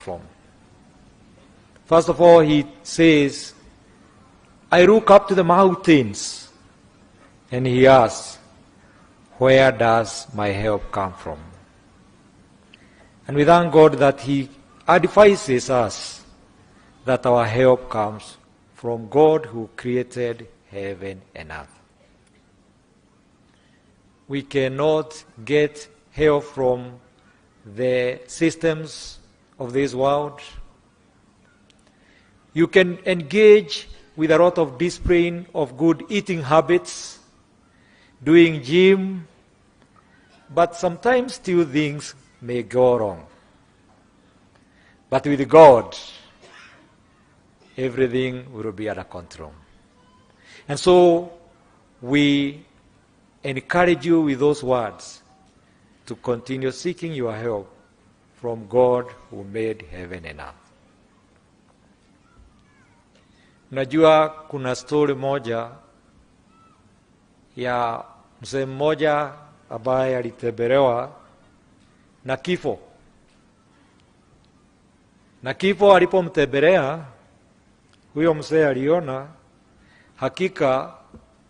From. First of all, he says, "I look up to the mountains," and he asks, "Where does my help come from?" And we thank God that he advises us that our help comes from God who created heaven and earth. We cannot get help from the systems of this world. You can engage with a lot of discipline of good eating habits, doing gym, but sometimes still things may go wrong. But with God, everything will be under control. And so we encourage you with those words to continue seeking your help from God who made heaven and earth. Najua kuna story moja ya mzee mmoja ambaye alitembelewa na kifo, na kifo alipomtembelea huyo mzee aliona hakika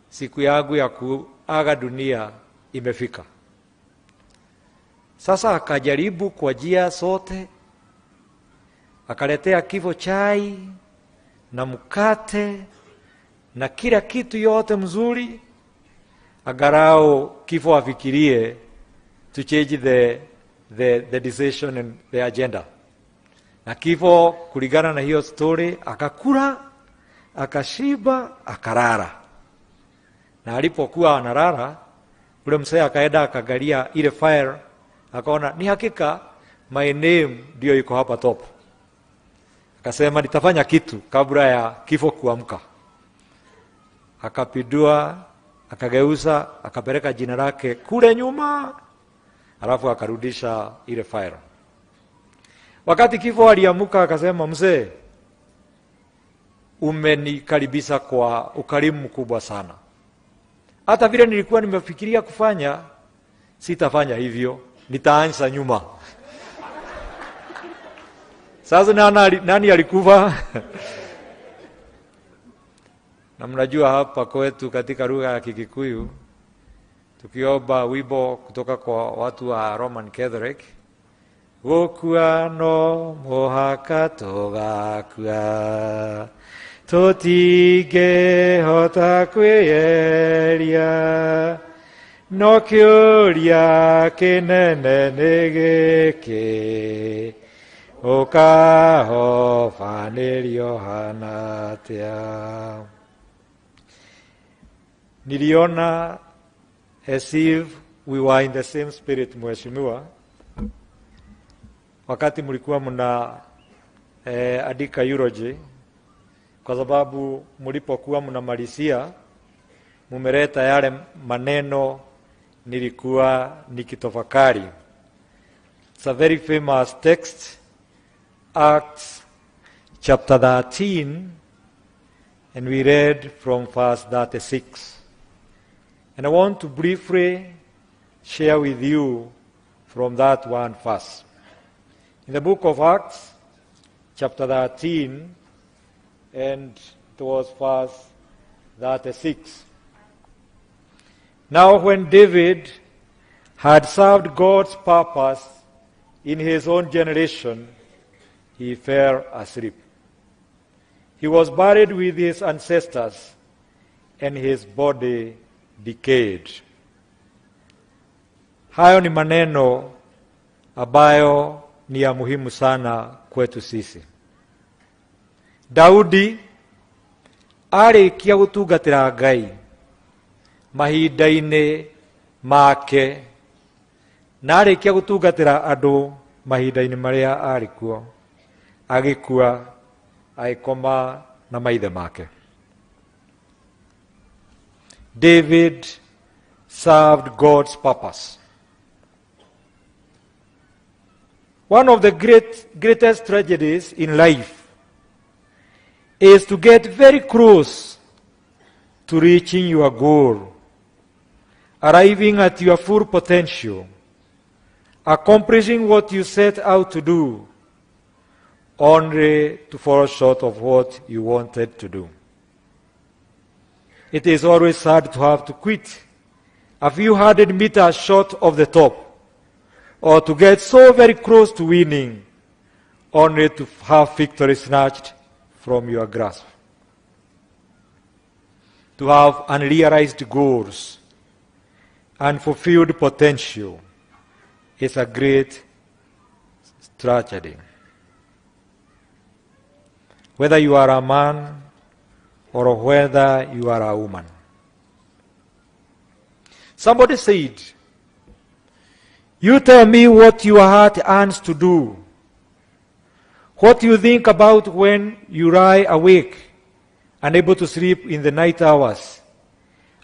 siku yangu ya kuaga dunia imefika. Sasa akajaribu kwa njia zote, akaletea kifo chai na mkate na kila kitu yote mzuri, angalau kifo afikirie to change the decision and the agenda. Na kifo kulingana na hiyo story, akakula, akashiba, akalala. Na alipokuwa analala, ule mzee akaenda akaangalia ile file, akaona ni hakika my name ndio iko hapa top. Akasema nitafanya kitu kabla ya kifo kuamka. Akapindua, akageuza, akapeleka jina lake kule nyuma, alafu akarudisha ile file. Wakati kifo aliamuka akasema, "Mzee, umenikaribisha kwa ukarimu mkubwa sana. Hata vile nilikuwa nimefikiria kufanya, sitafanya hivyo, nitaanza nyuma." Sasa nani alikufa? Na mnajua hapa kwetu katika lugha ya Kikikuyu tukiomba wimbo kutoka kwa watu wa Roman Catholic, gũkua no mũhaka tũgakua, tũtingĩhota kwĩyeria, no kĩũria kĩnene nĩ gĩkĩ, ũkahobanĩrio hana atĩa? Niliona as if we were in the same spirit, Mheshimiwa, wakati mlikuwa mna andika eulogy, kwa sababu mlipokuwa mnamalizia mumeleta yale maneno nilikuwa nikitafakari. It's a very famous text, Acts chapter 13, and we read from verse 36. And I want to briefly share with you from that one verse. In the book of Acts, chapter 13, and it was verse 36. "Now, when David had served God's purpose in his own generation, he fell asleep. He was buried with his ancestors, and his body decayed." Hayo ni maneno ambayo ni ya muhimu sana kwetu sisi. Daudi arĩkia gũtungatĩra Ngai mahinda-inĩ make na arĩkia gũtungatĩra andũ mahinda-inĩ marĩa arĩ kuo, agĩkua, agĩkoma na maithe make. David served God's purpose. One of the greatest tragedies in life is to get very close to reaching your goal, arriving at your full potential, accomplishing what you set out to do, only to fall short of what you wanted to do. It is always sad to have to quit a few hundred meters short of the top, or to get so very close to winning, only to have victory snatched from your grasp. To have unrealized goals and fulfilled potential is a great tragedy. Whether you are a man or whether you are a woman. Somebody said, "You tell me what your heart yearns to do, what you think about when you lie awake, unable to sleep in the night hours,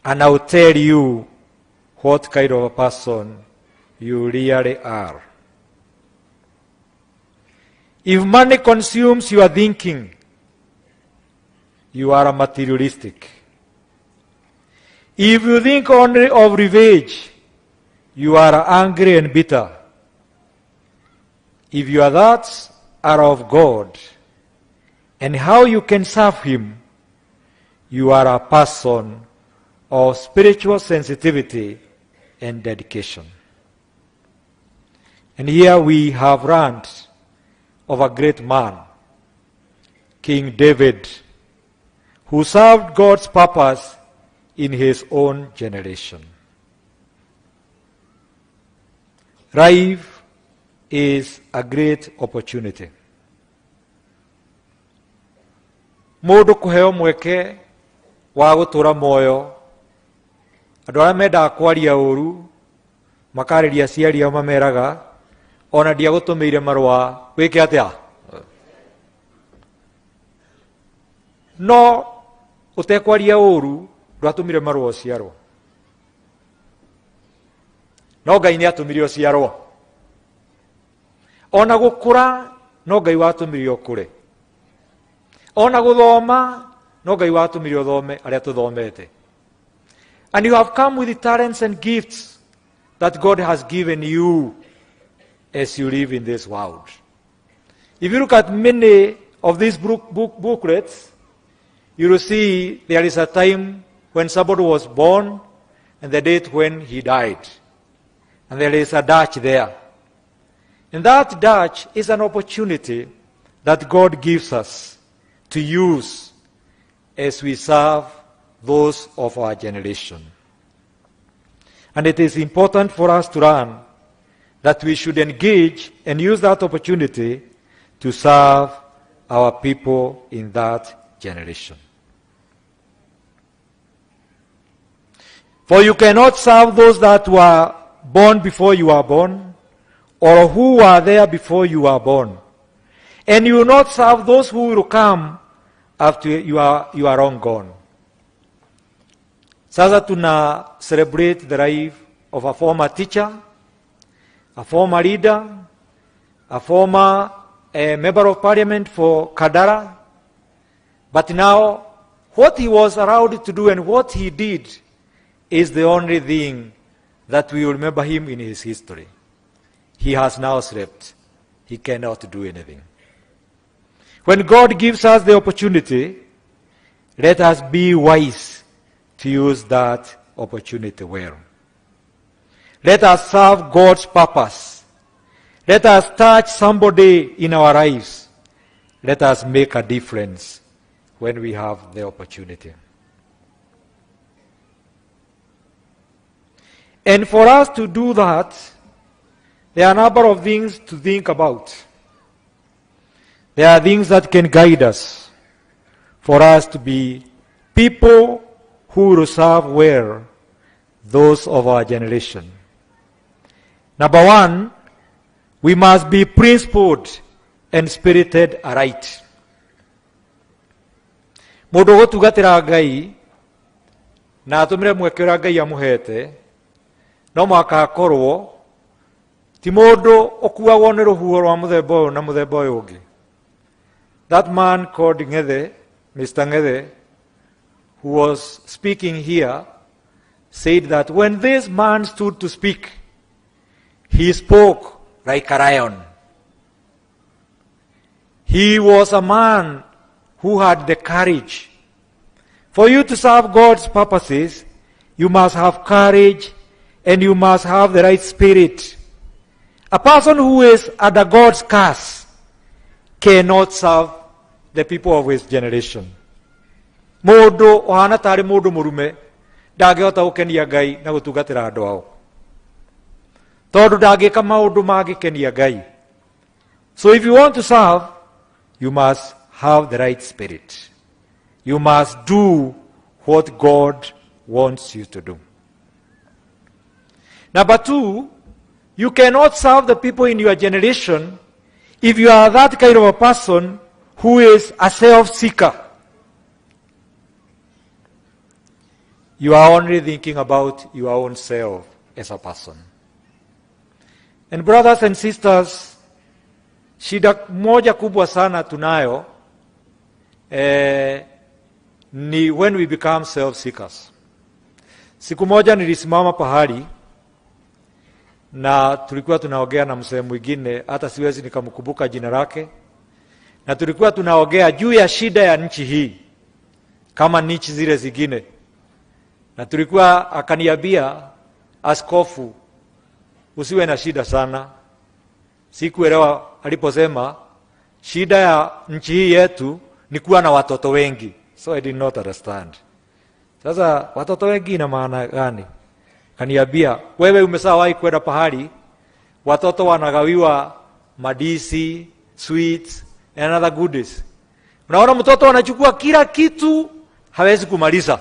and I'll tell you what kind of a person you really are." If money consumes your thinking, you are a materialistic. If you think only of revenge, you are angry and bitter. If your thoughts are of God and how you can serve Him, you are a person of spiritual sensitivity and dedication. And here we have learned of a great man, King David, who served God's purpose in his own generation. Life is a great opportunity. Mũndũ kũheo mweke wa gũtũra muoyo, andũ arĩa mendaga kwaria ũru makarĩria aciari ao, mameraga ona ndiagũtũmĩire marũa wĩke atĩa, no ũtekwaria ũru ndwatũmire marũa ũciarwo, no Ngai nĩ atũmire ũciarwo. Ona gũkũra no Ngai watũmire ũkũre, ona gũthoma no Ngai watũmire ũthome arĩa tũthomete. And you have come with the talents and gifts that God has given you as you live in this world. If you look at many of these booklets, you will see there is a time when somebody was born and the date when he died. And there is a dash there. And that dash is an opportunity that God gives us to use as we serve those of our generation. And it is important for us to learn that we should engage and use that opportunity to serve our people in that generation. For you cannot serve those that were born before you were born, or who were there before you were born. And you will not serve those who will come after you are long gone. Sasa tuna celebrate the life of a former teacher, a former leader, a former member of parliament for Kandara. But now, what he was allowed to do and what he did is the only thing that we will remember him in his history. He has now slept. He cannot do anything. When God gives us the opportunity, let us be wise to use that opportunity well. Let us serve God's purpose. Let us touch somebody in our lives. Let us make a difference when we have the opportunity. And for us to do that, there are a number of things to think about. There are things that can guide us for us to be people who will serve well those of our generation. Number one, we must be principled and spirited aright. Mũndũ ũgũtungatĩra Ngai na atũmĩre mweke ũrĩa Ngai amũhete, no mũhaka akorwo ti mũndũ ũkuagwo nĩ rũhuho rwa mũthemba ũyũ na mũthemba ũyũ ũngĩ. That man called Ngethe, Mr. Ngethe, who was speaking here, said that when this man stood to speak, he spoke like a lion. He was a man who had the courage. For you to serve God's purposes, you must have courage and you must have the right spirit. A person who is under God's curse cannot serve the people of his generation. Mũndũ ũhana tarĩ mũndũ mũrume ndangĩhota gũkenia Ngai na gũtungatĩra andũ ao, tondũ ndangĩka maũndũ mangĩkenia Ngai. So if you want to serve, you must have the right spirit. You must do what God wants you to do. Number two, you cannot serve the people in your generation if you are that kind of a person who is a self-seeker. You are only thinking about your own self as a person. And brothers and sisters, shida moja kubwa sana tunayo ni when we become self-seekers. Siku moja nilisimama pahali na tulikuwa tunaongea na mzee mwingine, hata siwezi nikamkumbuka jina lake, na tulikuwa tunaongea juu ya shida ya nchi hii kama nchi zile zingine, na tulikuwa akaniambia, "Askofu, usiwe na shida sana." Sikuelewa aliposema shida ya nchi hii yetu ni kuwa na watoto wengi, so I did not understand. Sasa watoto wengi ina maana gani? Kaniambia, "Wewe umeshawahi kwenda pahali watoto wanagawiwa mandizi, sweets and other goodies? Unaona mtoto anachukua kila kitu, hawezi kumaliza."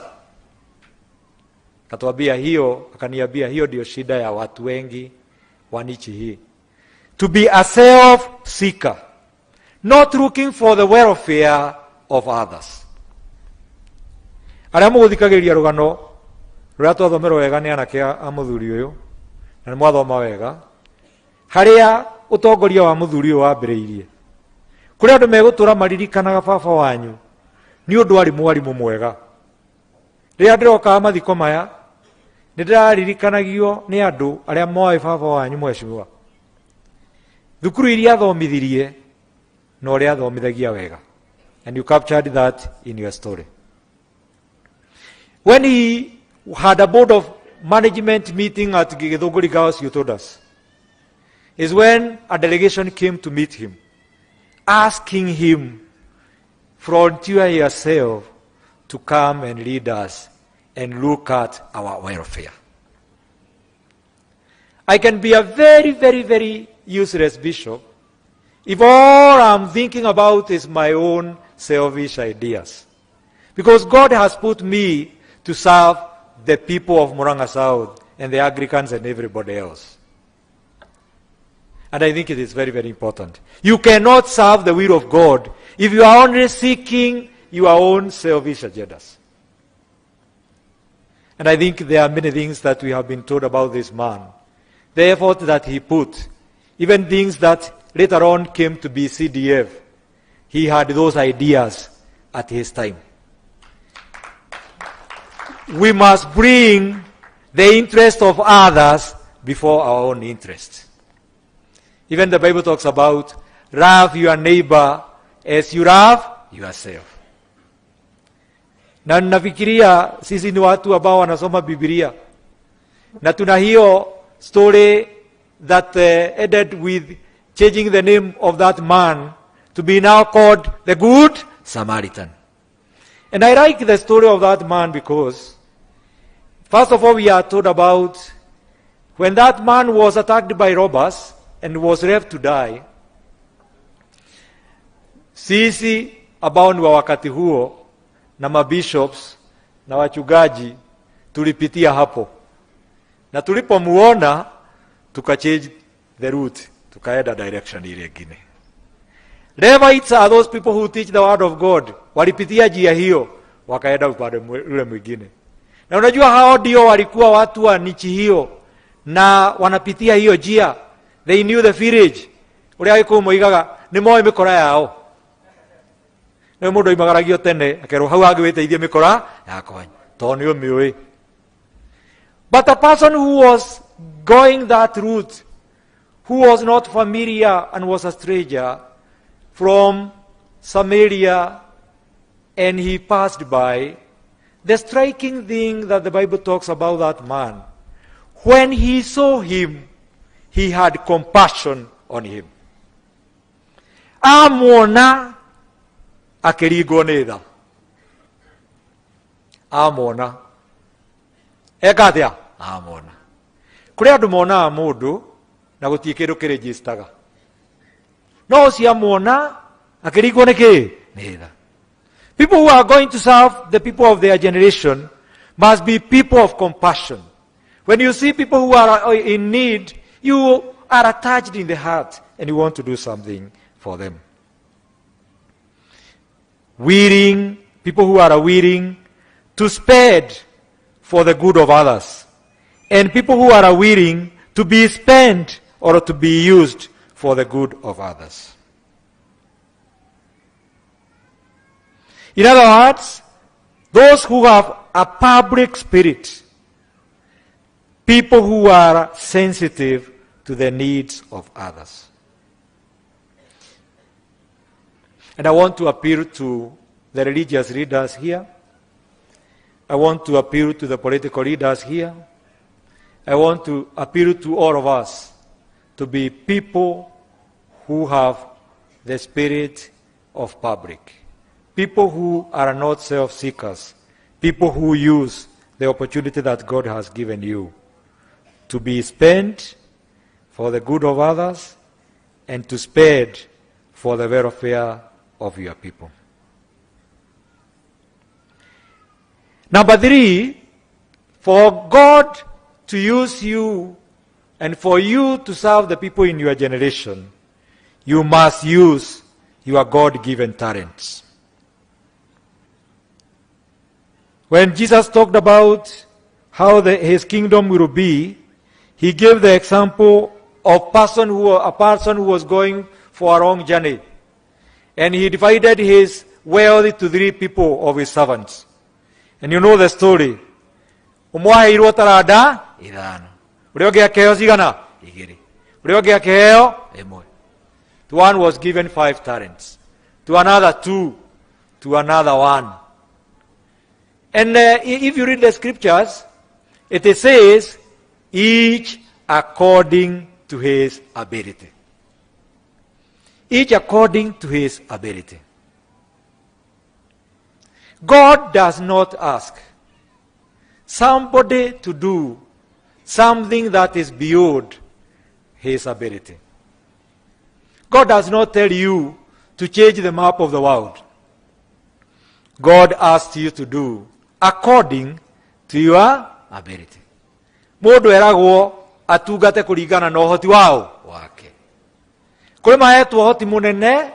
Akatuambia hiyo, akaniambia hiyo ndio shida ya watu wengi wa nchi hii. To be a self seeker, not looking for the welfare of others. Arĩa mũgũthikagĩrĩria rũgano rũrĩa twathomerwo wega nĩ anake a mũthuri ũyũ, na nĩ mwathoma wega harĩa ũtongoria wa mũthuri ũyũ wambĩrĩirie, kũrĩ andũ megũtũra maririkanaga baba wanyu nĩ ũndũ arĩ mwarimũ mwega. Rĩrĩa ndĩrokaga mathiko maya, nĩ ndĩraririkanagio nĩ andũ arĩa moĩ baba wanyu mheshimiwa, thukuru iria athomithirie na ũrĩa athomithagia wega, and you captured that in your story. When he had a board of management meeting at Githunguri Girls, you told us, is when a delegation came to meet him, asking him, "Frontier yourself to come and lead us and look at our welfare." I can be a very, very, very useless bishop if all I'm thinking about is my own selfish ideas. Because God has put me to serve the people of Murang'a South and the Anglicans and everybody else. And I think it is very, very important. You cannot serve the will of God if you are only seeking your own selfish agendas. And I think there are many things that we have been told about this man. The effort that he put, even things that later on came to be CDF, he had those ideas at his time. We must bring the interest of others before our own interest. Even the Bible talks about love your neighbor as you love yourself. Na nafikiria sisi ni watu ambao wanasoma Biblia na tuna hiyo story that ended with changing the name of that man to be now called the Good Samaritan. And I like the story of that man because, first of all, we are told about when that man was attacked by robbers and was left to die. Sisi ambao ni wa wakati huo na mabishops na wachungaji tulipitia hapo, na tulipomuona tukachange the route, tukaenda direction ile ingine. Levites are those people who teach the word of God. Walipitia njia hiyo wakaenda upande ule mwingine, na unajua hao ndio walikuwa watu wa nchi hiyo na wanapitia hiyo njia. They knew the village. Ũrĩa Gĩkũyũ moigaga nĩ moĩ mĩkora yao. Nĩ mũndũ oimagaragio tene akerwo hau angĩ wĩteithie mĩkora yakwa tondũ nĩ ũmĩũĩ. But a person who was going that route, who was not familiar and was a stranger from Samaria and he passed by, the striking thing that the Bible talks about that man, when he saw him, he had compassion on him. Amuona akĩringwo nĩ tha. Amuona eka atĩa? Amuona. Kũrĩ andũ monaga mũndũ na gũtirĩ kĩndũ kĩrĩnjistaga, no ũcio amuona akĩringwo nĩ kĩ? Nĩ tha. People who are going to serve the people of their generation must be people of compassion. When you see people who are in need, you are attached in the heart and you want to do something for them. Willing, people who are willing to spend for the good of others, and people who are willing to be spent or to be used for the good of others. In other words, those who have a public spirit, people who are sensitive to the needs of others. And I want to appeal to the religious leaders here. I want to appeal to the political leaders here. I want to appeal to all of us to be people who have the spirit of public. People who are not self-seekers. People who use the opportunity that God has given you to be spent for the good of others and to spend for the welfare of your people. Number 3, for God to use you and for you to serve the people in your generation, you must use your God-given talents. When Jesus talked about how his kingdom will be, he gave the example of a person who was going for a long journey. And he divided his wealth to 3 people of his servants. And you know the story. Ũmwe aheirwo taranda ithano. Ũrĩa ũngĩ akĩheo cigana? Igĩrĩ. Ũrĩa ũngĩ akĩheo ĩmwe. To one was given 5 talents. To another 2. To another 1. And if you read the scriptures, it says, each according to his ability. Each according to his ability. God does not ask somebody to do something that is beyond his ability. God does not tell you to change the map of the world. God asks you to do according to your ability. Mũndũ eragwo atungate kũringana na ũhoti wao wake. Kũrĩ mahetwo ũhoti mũnene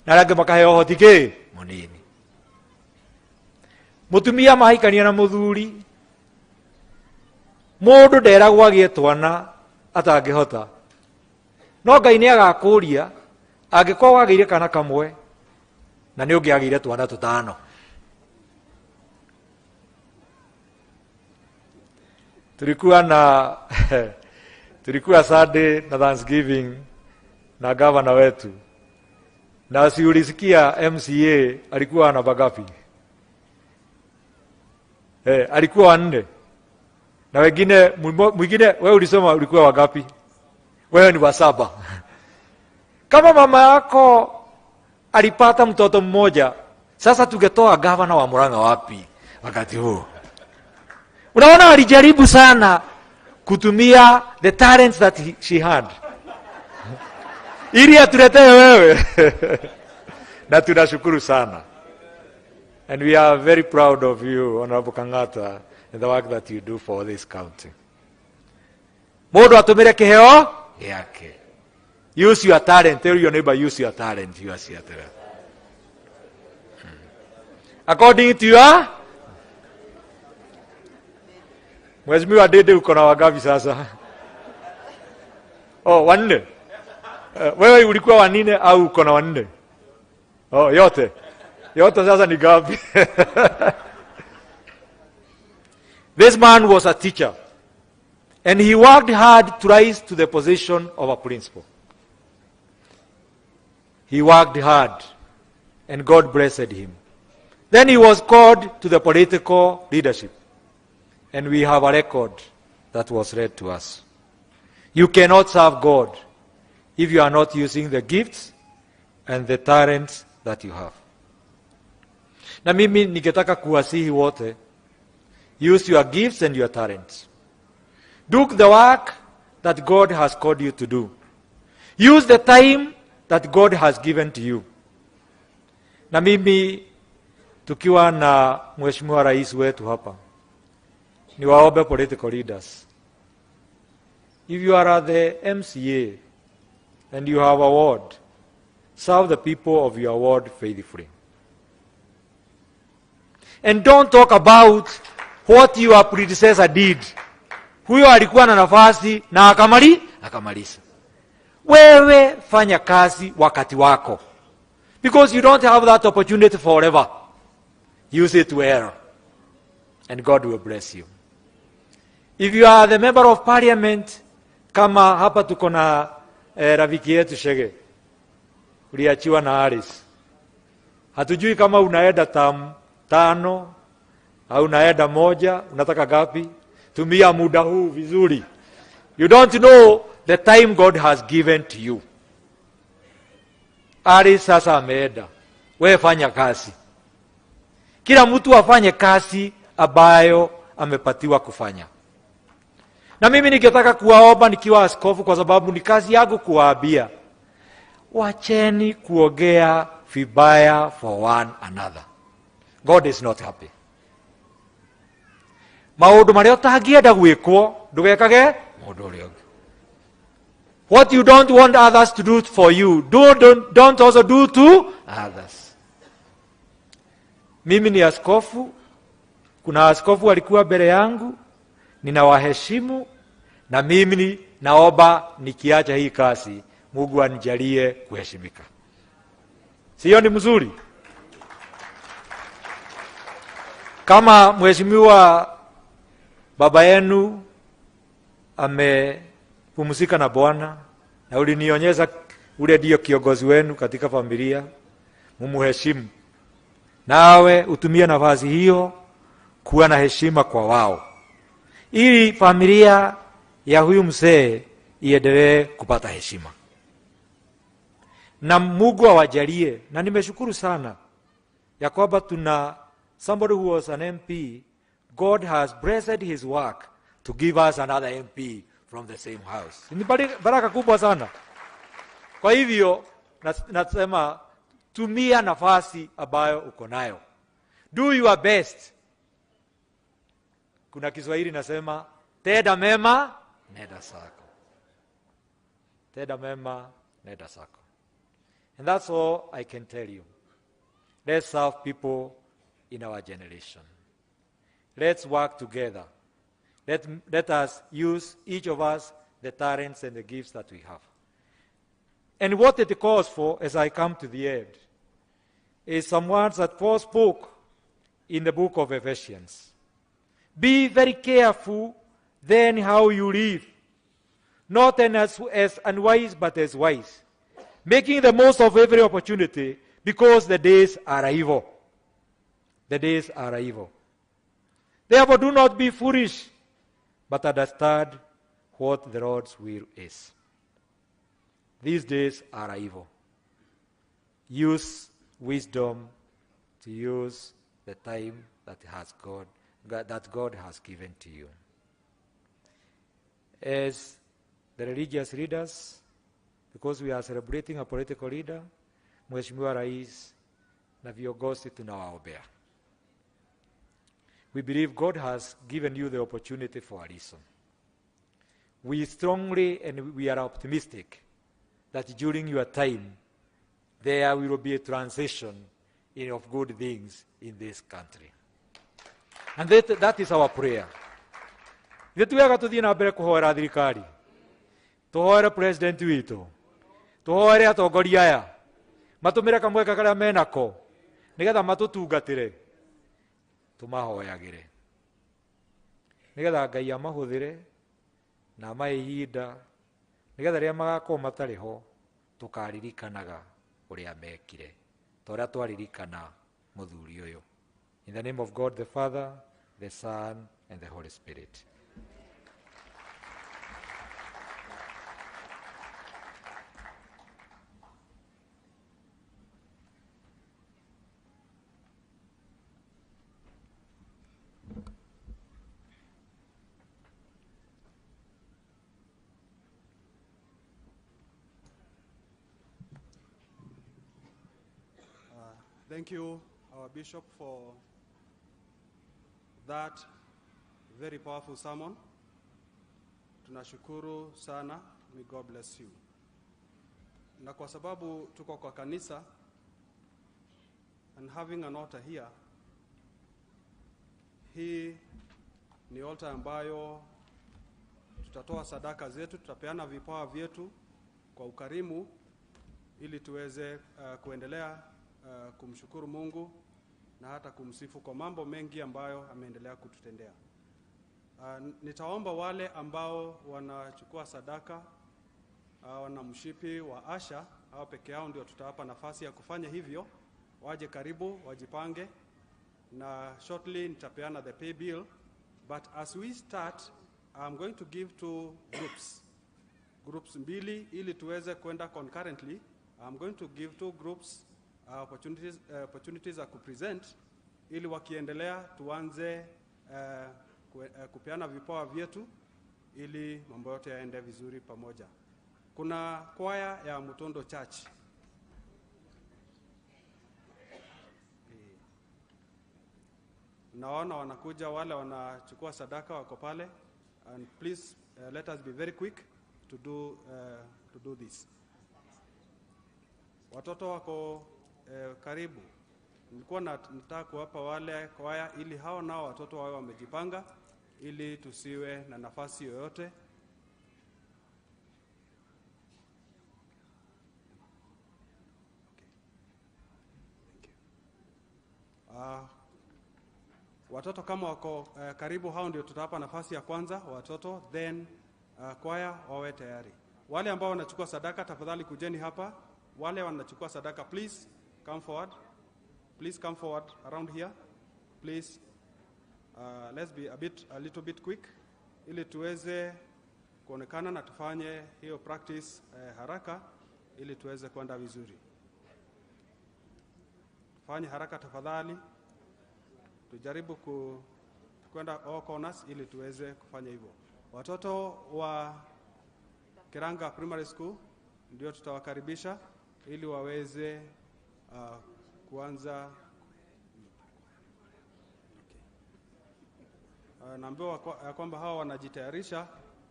na arĩa angĩ makaheo ũhoti kĩ? Mũnini. Mũtumia mahikania na mũthuri, mũndũ nderagwo agĩe twana atangĩhota. No Ngai nĩ agakũria angĩkorwo wagĩire kana kamwe na nĩ ũngĩagĩire twana tũtano. Tulikuwa na tulikuwa Sunday na Thanksgiving na gavana wetu. Na si ulisikia MCA alikuwa na bagapi? Alikuwa wanne. Na wengine, mwingine wewe ulisema ulikuwa wangapi? Wewe ni wa 7. Kama mama yako alipata mtoto mmoja, sasa tungetoa gavana wa Murang'a wapi wakati huo? Unaona, alijaribu sana kutumia the talents that she had ili atuletee wewe. Na tunashukuru sana. And we are very proud of you, Honorable Kang'ata, and the work that you do for this county. Mũndũ atũmĩre kĩheo gĩake. Use your talent. Tell your neighbor, use your talent. Use your talent. According to your Mheshimiwa Dede, uko na wangapi sasa? Oh, wanne. Wewe ulikuwa wanne au uko na wanne? Oh, yote. Yote sasa ni ngapi? This man was a teacher. And he worked hard to rise to the position of a principal. He worked hard. And God blessed him. Then he was called to the political leadership. And we have a record that was read to us. You cannot serve God if you are not using the gifts and the talents that you have. Na mimi ningetaka kuwasihi wote, use your gifts and your talents. Do the work that God has called you to do. Use the time that God has given to you. Na mimi tukiwa na Mheshimiwa Rais wetu hapa, niwaombe political leaders. If you are the MCA and you have a ward, serve the people of your ward faithfully. And don't talk about what your predecessor did. Huyo alikuwa na nafasi na akamaliza. Wewe fanya kazi wakati wako. Because you don't have that opportunity forever. Use it well. And God will bless you. If you are the member of parliament, kama hapa tuko na rafiki yetu Chege, uliachiwa na Alice. Hatujui kama unaenda term 5 au unaenda 1, unataka gapi? Tumia muda huu vizuri. You don't know the time God has given to you. Alice sasa ameenda. Wewe fanya kazi. Kila mtu afanye kazi ambayo amepatiwa kufanya. Na mimi ningetaka kuwaomba nikiwa askofu, kwa sababu ni kazi yangu kuwaambia, wacheni kuongea vibaya for one another. God is not happy. Maũndũ marĩa ũtangĩenda gwĩkwo ndũgekage mũndũ ũrĩa ũngĩ. What you don't want others to do for you, don't also do to others. Mimi ni askofu, kuna askofu walikuwa mbele yangu, ninawaheshimu, na mimi naomba nikiacha hii kazi Mungu anijalie kuheshimika. Sio ni mzuri? Kama mheshimiwa baba yenu amepumzika na Bwana, na ulinionyesha ule ndio kiongozi wenu katika familia, mumuheshimu. Nawe utumie nafasi hiyo kuwa na heshima kwa wao, ili familia ya huyu mzee iendelee kupata heshima. Na Mungu awajalie. Na nimeshukuru sana ya kwamba tuna somebody who was an MP. God has blessed his work to give us another MP from the same house. Ni baraka kubwa sana. Kwa hivyo nasema tumia nafasi ambayo uko nayo. Do your best. Kuna Kiswahili nasema tenda mema nenda zako. Tenda mema nenda zako. And that's all I can tell you. Let's serve people in our generation. Let's work together. Let us use, each of us, the talents and the gifts that we have. And what it calls for, as I come to the end, is some words that Paul spoke in the book of Ephesians. Be very careful then how you live, not as unwise, but as wise, making the most of every opportunity, because the days are evil. The days are evil. Therefore, do not be foolish, but understand what the Lord's will is. These days are evil. Use wisdom to use the time that God has given to you. As the religious leaders, because we are celebrating a political leader, Mheshimiwa Rais na viongozi tunawaombea. We believe God has given you the opportunity for a reason. We strongly and we are optimistic that during your time there will be a transition of good things in this country. And that is our prayer. Ithuĩ tuwega tuthiĩ na mbere kũhoera thirikari, tũhoere president witũ, tũhoere atongoria aya, matũmĩre kamweke karĩa menako nĩgetha matũtungatĩre, tũmahoyagĩre nĩgetha Ngai amahũthĩre na amahe ihinda nĩgetha rĩrĩa magakorwo matarĩ ho tũkaririkanaga ũrĩa mekire. Ta ũrĩa twaririkana mũthuri ũyũ. In the name of God the Father, the Son, and the Holy Spirit. Thank you, our Bishop, for that very powerful sermon. Tunashukuru sana. May God bless you. Na kwa sababu tuko kwa kanisa and having an altar here, hii ni altar ambayo tutatoa sadaka zetu, tutapeana vipawa vyetu kwa ukarimu ili tuweze kuendelea kumshukuru Mungu na hata kumsifu kwa mambo mengi ambayo ameendelea kututendea. Nitaomba wale ambao wanachukua sadaka, wana mshipi wa Asha, hao peke yao ndio tutawapa nafasi ya kufanya hivyo, waje karibu, wajipange, na shortly nitapeana the pay bill. But as we start, I'm going to give two groups. Groups mbili ili tuweze kwenda concurrently. I'm going to give two groups opportunities za kupresent ili wakiendelea tuanze kupeana vipawa vyetu ili mambo yote yaende vizuri pamoja. Kuna kwaya ya Mutondo Church. Naona wanakuja wale wanachukua sadaka wako pale, and please let us be very quick to do this. Watoto wako karibu. Nilikuwa nataka kuwapa wale kwaya ili hao nao watoto wawe wamejipanga ili tusiwe na nafasi yoyote. Okay. Thank you. Watoto kama wako karibu, hao ndio tutawapa nafasi ya kwanza watoto, then kwaya wawe tayari. Wale ambao wanachukua sadaka tafadhali kujeni hapa. Wale wanachukua sadaka, please come forward. Please come forward around here. Please, let's be a little bit quick ili tuweze kuonekana na tufanye hiyo practice haraka ili tuweze kwenda vizuri. Tufanye haraka tafadhali. Tujaribu kwenda all corners ili tuweze kufanya hivyo. Watoto wa Kiranga Primary School ndio tutawakaribisha ili waweze kuanza. Okay. Naambiwa kwamba hao wanajitayarisha.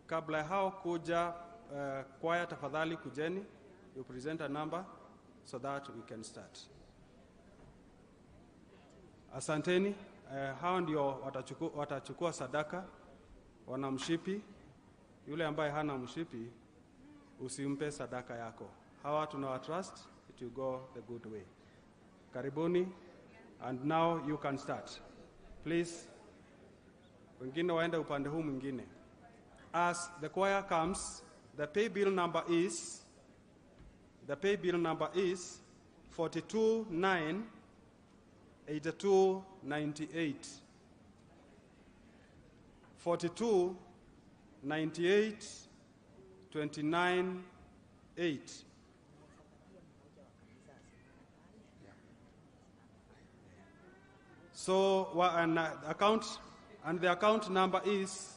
Kabla ya hao kuja, kwaya tafadhali kujeni, you present a number so that we can start. Asanteni. Hao ndio watachukua sadaka. Wana mshipi. Yule ambaye hana mshipi usimpe sadaka yako. Hawa tunawa trust, it will go the good way. Karibuni, and now you can start. Please, wengine waende upande huu mwingine. As the choir comes, the pay bill number is 42 9 82 98. 42 98 29 8. So and account, and the account number is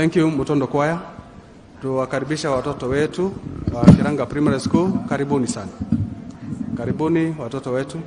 Thank you, Mutondo Choir. Tuwakaribisha watoto wetu wa Kiranga Primary School. Karibuni sana. Karibuni watoto wetu.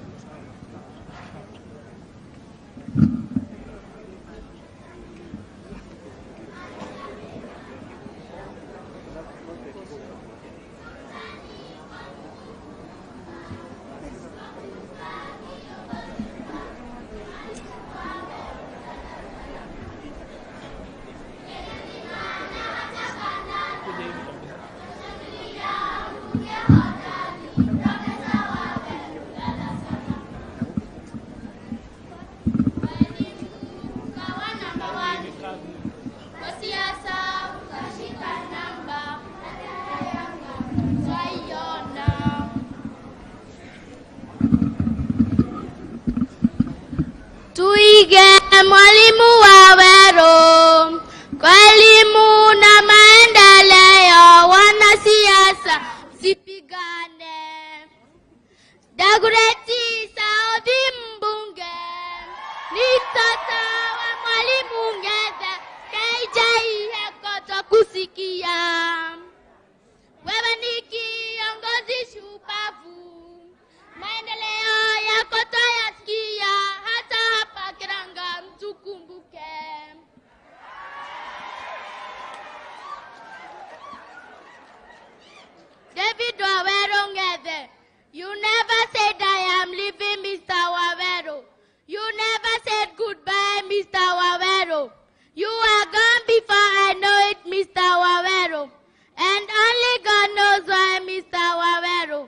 Tuige mwalimu Waweru kwa elimu na maendeleo, wanasiasa msipigane. Dagoretti South mbunge ni mtoto wa mwalimu Ng'ethe, KJ hekoto kusikia. Wewe ni kiongozi shupavu, maendeleo yako twayasikia, hata hapa Kiranga mtukumbuke. David Waweru Ng'ethe, you never said I am leaving, Mr. Waweru. You never said goodbye, Mr. Waweru. You are gone before I know it, Mr. Waweru. And only God knows why, Mr. Waweru.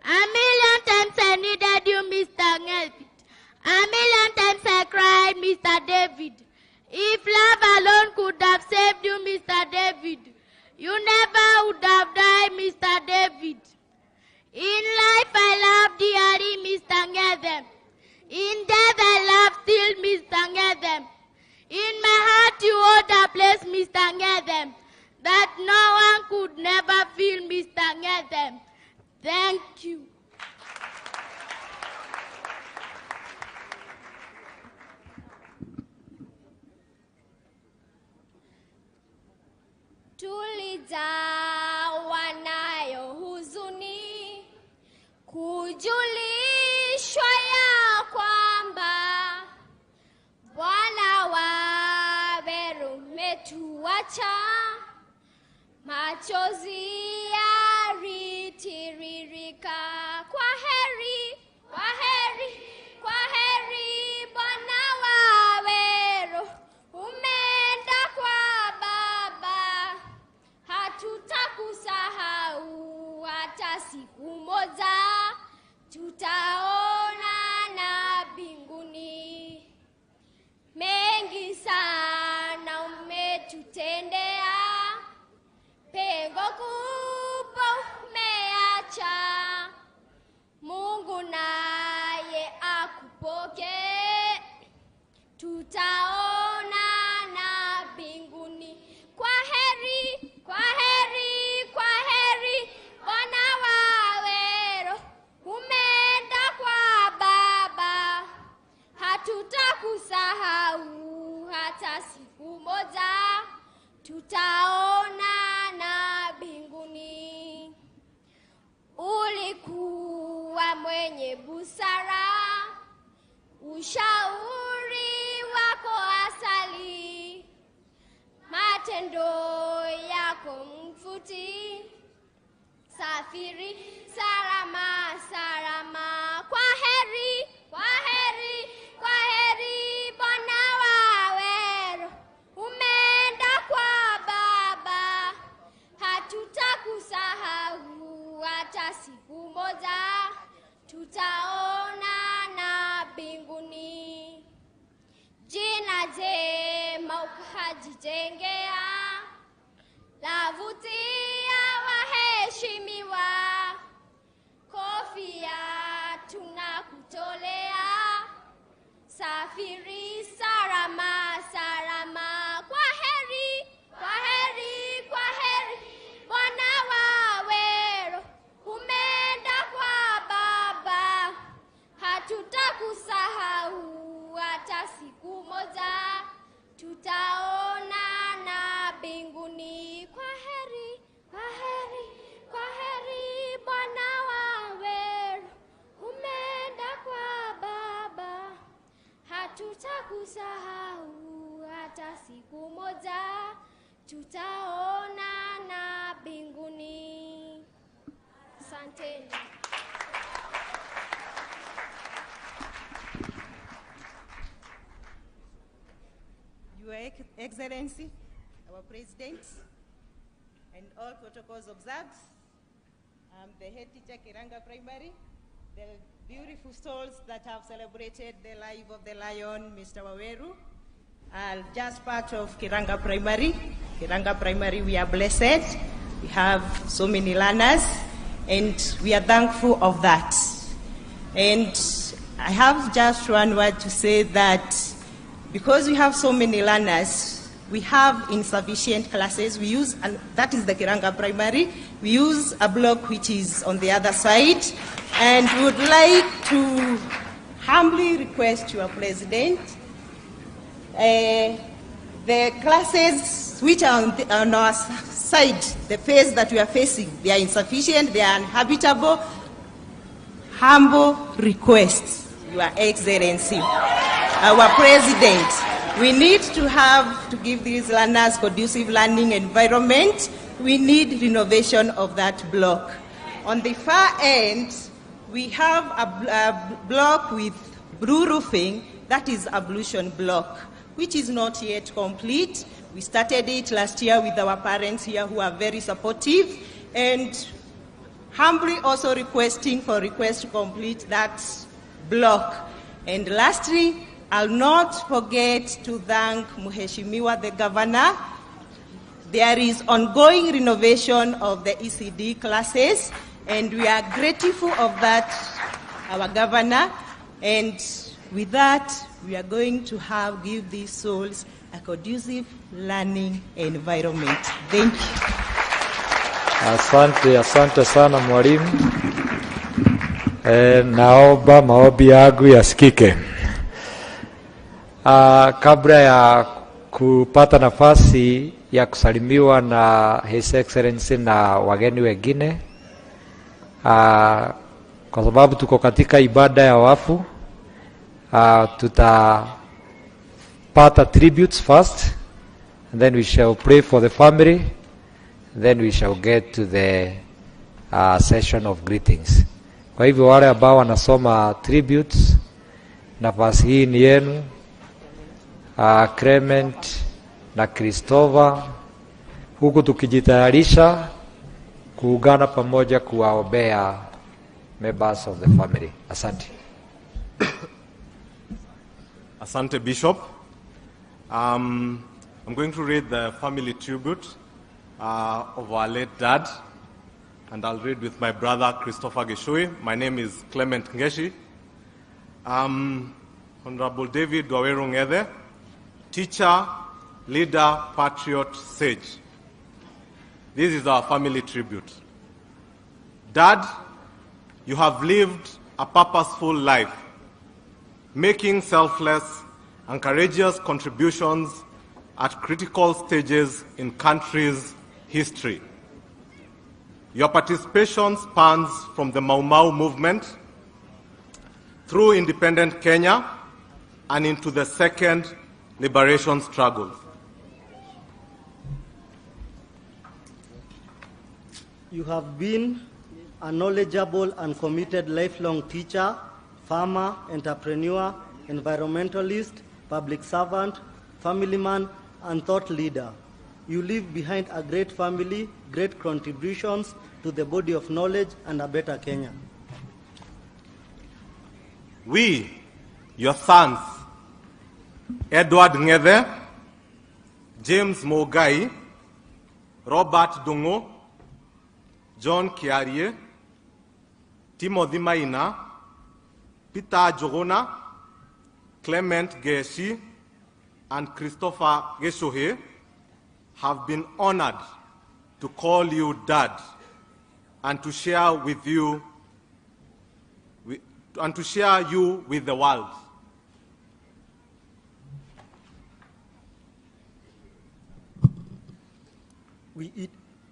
A million times I needed you, Mr. Ng'ethe. A million times I cried, Mr. David. If love alone could have saved you, Mr. David, you never would have died, Mr. David. In life I love dearly, Mr. Ng'ethe. In death I love still, Mr. Ng'ethe. In my heart you hold a place, Mr. Ng'ethe, that no one could never feel, Mr. Ng'ethe. Thank you. Tulijawa nayo huzuni kujulishwa ya kwamba Bwana Waweru umetuacha, machozi yalitiririka. Kwa heri, kwa heri, kwa heri Bwana Waweru, umeenda kwa Baba, hatutakusahau hata siku moja, tutaonana mbinguni. Mengi sana umetutendea, pengo kubwa umeacha. Mungu naye akupokee, tutaonana mbinguni. Kwa heri, kwa heri, kwa heri Bwana Waweru, umeenda kwa Baba, hatutakusahau hata siku moja, tutaonana mbinguni. Ulikuwa mwenye busara, ushauri wako asali, matendo yako mfuti. Safiri salama salama, kwa heri, kwa heri, kwa heri Bwana Waweru, umeenda kwa Baba, hatutakusahau hata siku moja, tutaonana mbinguni. Jina jema ukajijengea, lavutia waheshimiwa, kofia tunakutolea. Safiri salama salama, kwa heri, kwa heri, kwa heri Bwana Waweru, umeenda kwa Baba, hatutakusahau hata siku moja, tutaonana. Sitakusahau hata siku moja, tutaonana mbinguni. Asanteni. Your Excellency, our President, and all protocols observed. I'm the head teacher, Kiranga Primary, the beautiful souls that have celebrated the life of the lion, Mr. Waweru, are just part of Kiranga Primary. Kiranga Primary, we are blessed. We have so many learners, and we are thankful of that. And I have just one word to say that because we have so many learners, we have insufficient classes. We use, and that is the Kiranga Primary, we use a block which is on the other side, and we would like to humbly request your president, the classes which are on our side, the phase that we are facing, they are insufficient, they are uninhabitable. Humble request, Your Excellency, our President, we need to have to give these learners conducive learning environment. We need renovation of that block. On the far end, we have a block with blue roofing, that is ablution block, which is not yet complete. We started it last year with our parents here who are very supportive, and humbly also requesting for request to complete that block. And lastly, I'll not forget to thank Mheshimiwa the Governor. There is ongoing renovation of the ECD classes, and we are grateful of that, our Governor. And with that, we are going to give these souls a conducive learning environment. Thank you. Asante, asante sana mwalimu. Naomba maombi yangu yasikike. Kabla ya kupata nafasi ya kusalimiwa na His Excellency na wageni wengine, kwa sababu tuko katika ibada ya wafu, tutapata tributes first and then we shall pray for the family, then we shall get to the session of greetings. Kwa hivyo wale ambao wanasoma tributes, nafasi hii ni yenu. Clement na Christopher, huku tukijitayarisha kuungana pamoja kuwaombea members of the family. Asante. Asante, Bishop. I'm going to read the family tribute of our late dad, and I'll read with my brother Christopher Geshui. My name is Clement Ngeshi. Honorable David Waweru Ngethe, teacher, leader, patriot, sage. This is our family tribute. Dad, you have lived a purposeful life, making selfless and courageous contributions at critical stages in country's history. Your participation spans from the Mau Mau movement through independent Kenya and into the second liberation struggle. You have been a knowledgeable and committed lifelong teacher, farmer, entrepreneur, environmentalist, public servant, family man, and thought leader. You leave behind a great family, great contributions to the body of knowledge, and a better Kenya. We, your sons, Edward Ngethe, James Mogai, Robert Dungo, John Kiarie, Timothy Maina, Peter Jogona, Clement Geshi, and Christopher Geshohe have been honored to call you dad and to share with you and to share you with the world.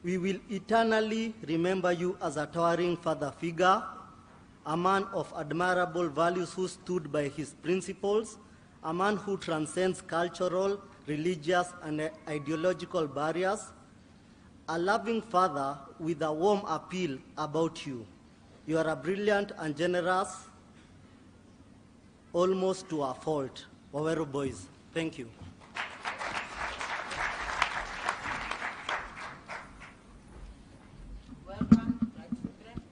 We will eternally remember you as a towering father figure, a man of admirable values who stood by his principles, a man who transcends cultural, religious, and ideological barriers, a loving father with a warm appeal about you. You are a brilliant and generous, almost to a fault. Waweru boys, thank you. Welcome, my children.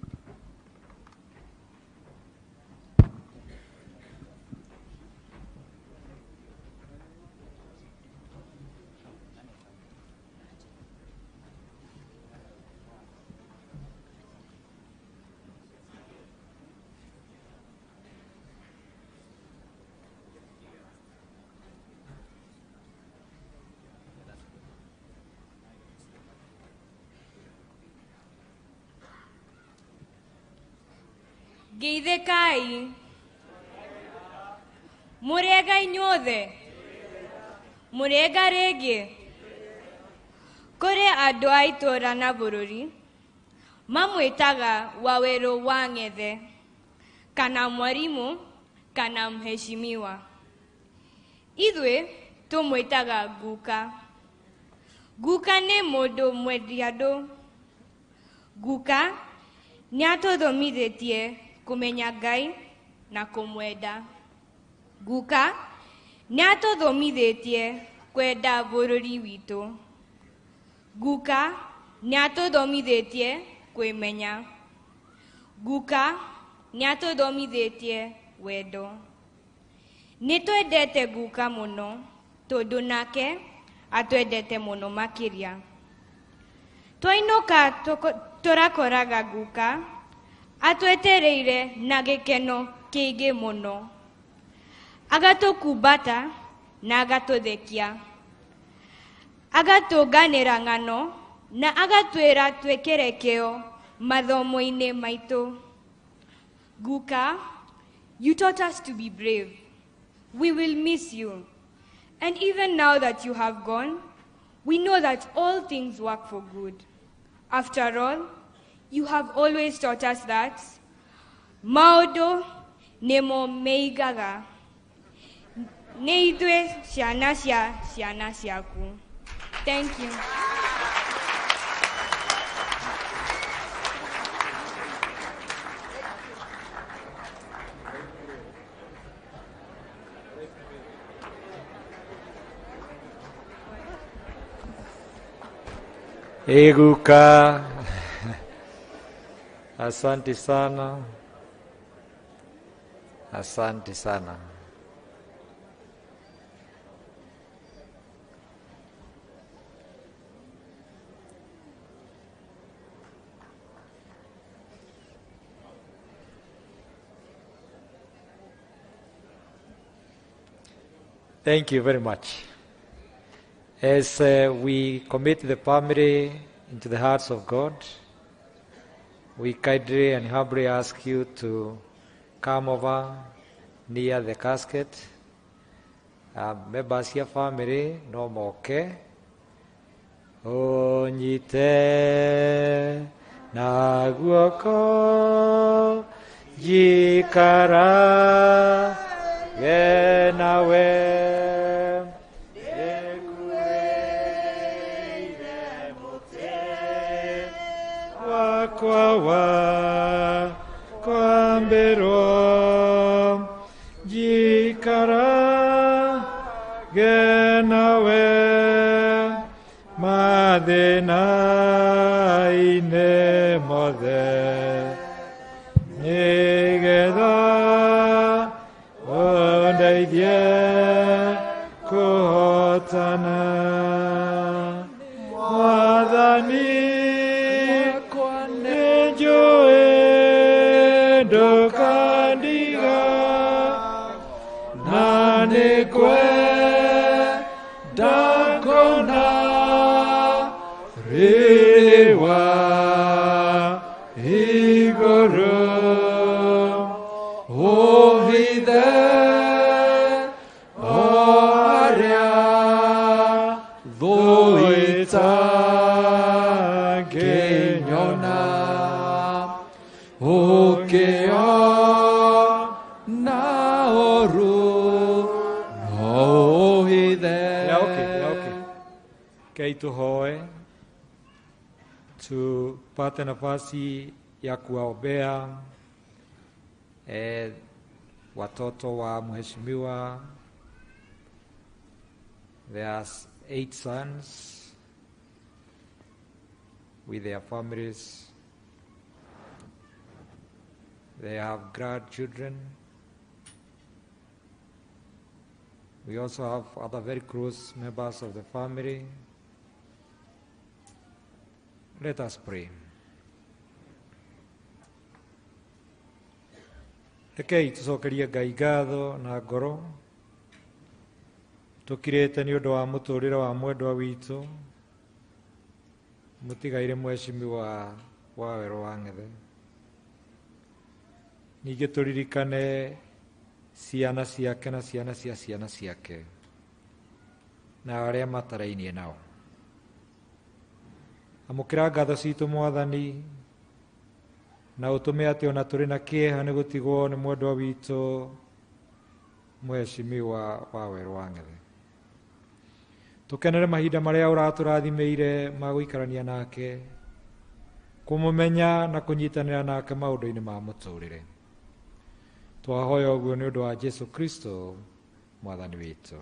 Geithĩkai. Mũrĩega inyuothe? Mũrĩega rĩngĩ? Kũrĩ andũ a itũũra na bũrũri mamwĩtaga Wawerũ wa Ng'ethe kana mwarimu kana mheshimiwa. Ithuĩ tũmwĩtaga guka. Guka nĩ mũndũ mwendi andũ. Guka nĩatũthomithĩtie kũmenya Ngai na kũmwenda. Guka nĩatũthomithĩtie kwenda bũrũri witũ. Guka nĩatũthomithĩtie kwĩmenya. Guka nĩatũthomithĩtie wendo. Nĩtwendete guka mũno tondũ nake atwendete mũno makĩria. Twainũka tũrakoraga guka atwetereire na gĩkeno kĩingĩ mũno. Agatũkumbata na agatũthekia. Agatũnganĩra ng'ano na agatwĩra twĩkĩre kĩo mathomo-inĩ maitũ. Guka, you taught us to be brave. We will miss you. And even now that you have gone, we know that all things work for good. After all, you have always taught us that maũndũ nĩmo meigaga. Nĩ ithuĩ ciana cia ciana ciaku. Thank you. Hey, Guka. Asante sana. Asante sana. Thank you very much. As we commit the family into the hearts of God, we kindly and humbly ask you to come over near the casket. Members here family, no moke. Onyite na guoko jikara genawe. Kwa kwambero jikara genawe madena ine mode nigeda ondeidie kuhotana mwadhani ndokandiga na nikwe ndakona riwa iguru ohithe oaria thuita nginyona Okea na oru Tuhoe tupate nafasi ya kuwaombea watoto wa mheshimiwa. There are 8 sons with their families. They have grandchildren. We also have other very close members of the family. Let us pray. Rekei tucokerie Ngai ngatho na ngoro tukirite ni undu wa muturire wa mwendwa witu mutigaire mheshimiwa Waweru wa Ng'ethe. Ningĩ tũririkane ciana ciake na ciana cia ciana ciake na arĩa matarainie nao. Amũkĩra ngatho citũ Mwathani, na ũtũme atĩ ona tũrĩ na kĩeha nĩ gũtigwo nĩ mwendwa witũ mheshimiwa Waweru wa Ng'ethe. Tũkenere mahinda marĩa ũratũrathimĩire ma gũikarania nake, kũmũmenya na kũnyitanĩra nake maũndũ-inĩ ma mũtũrĩre. Twahoya ũguo nĩ ũndũ wa Jesu Kristo Mwathani witũ.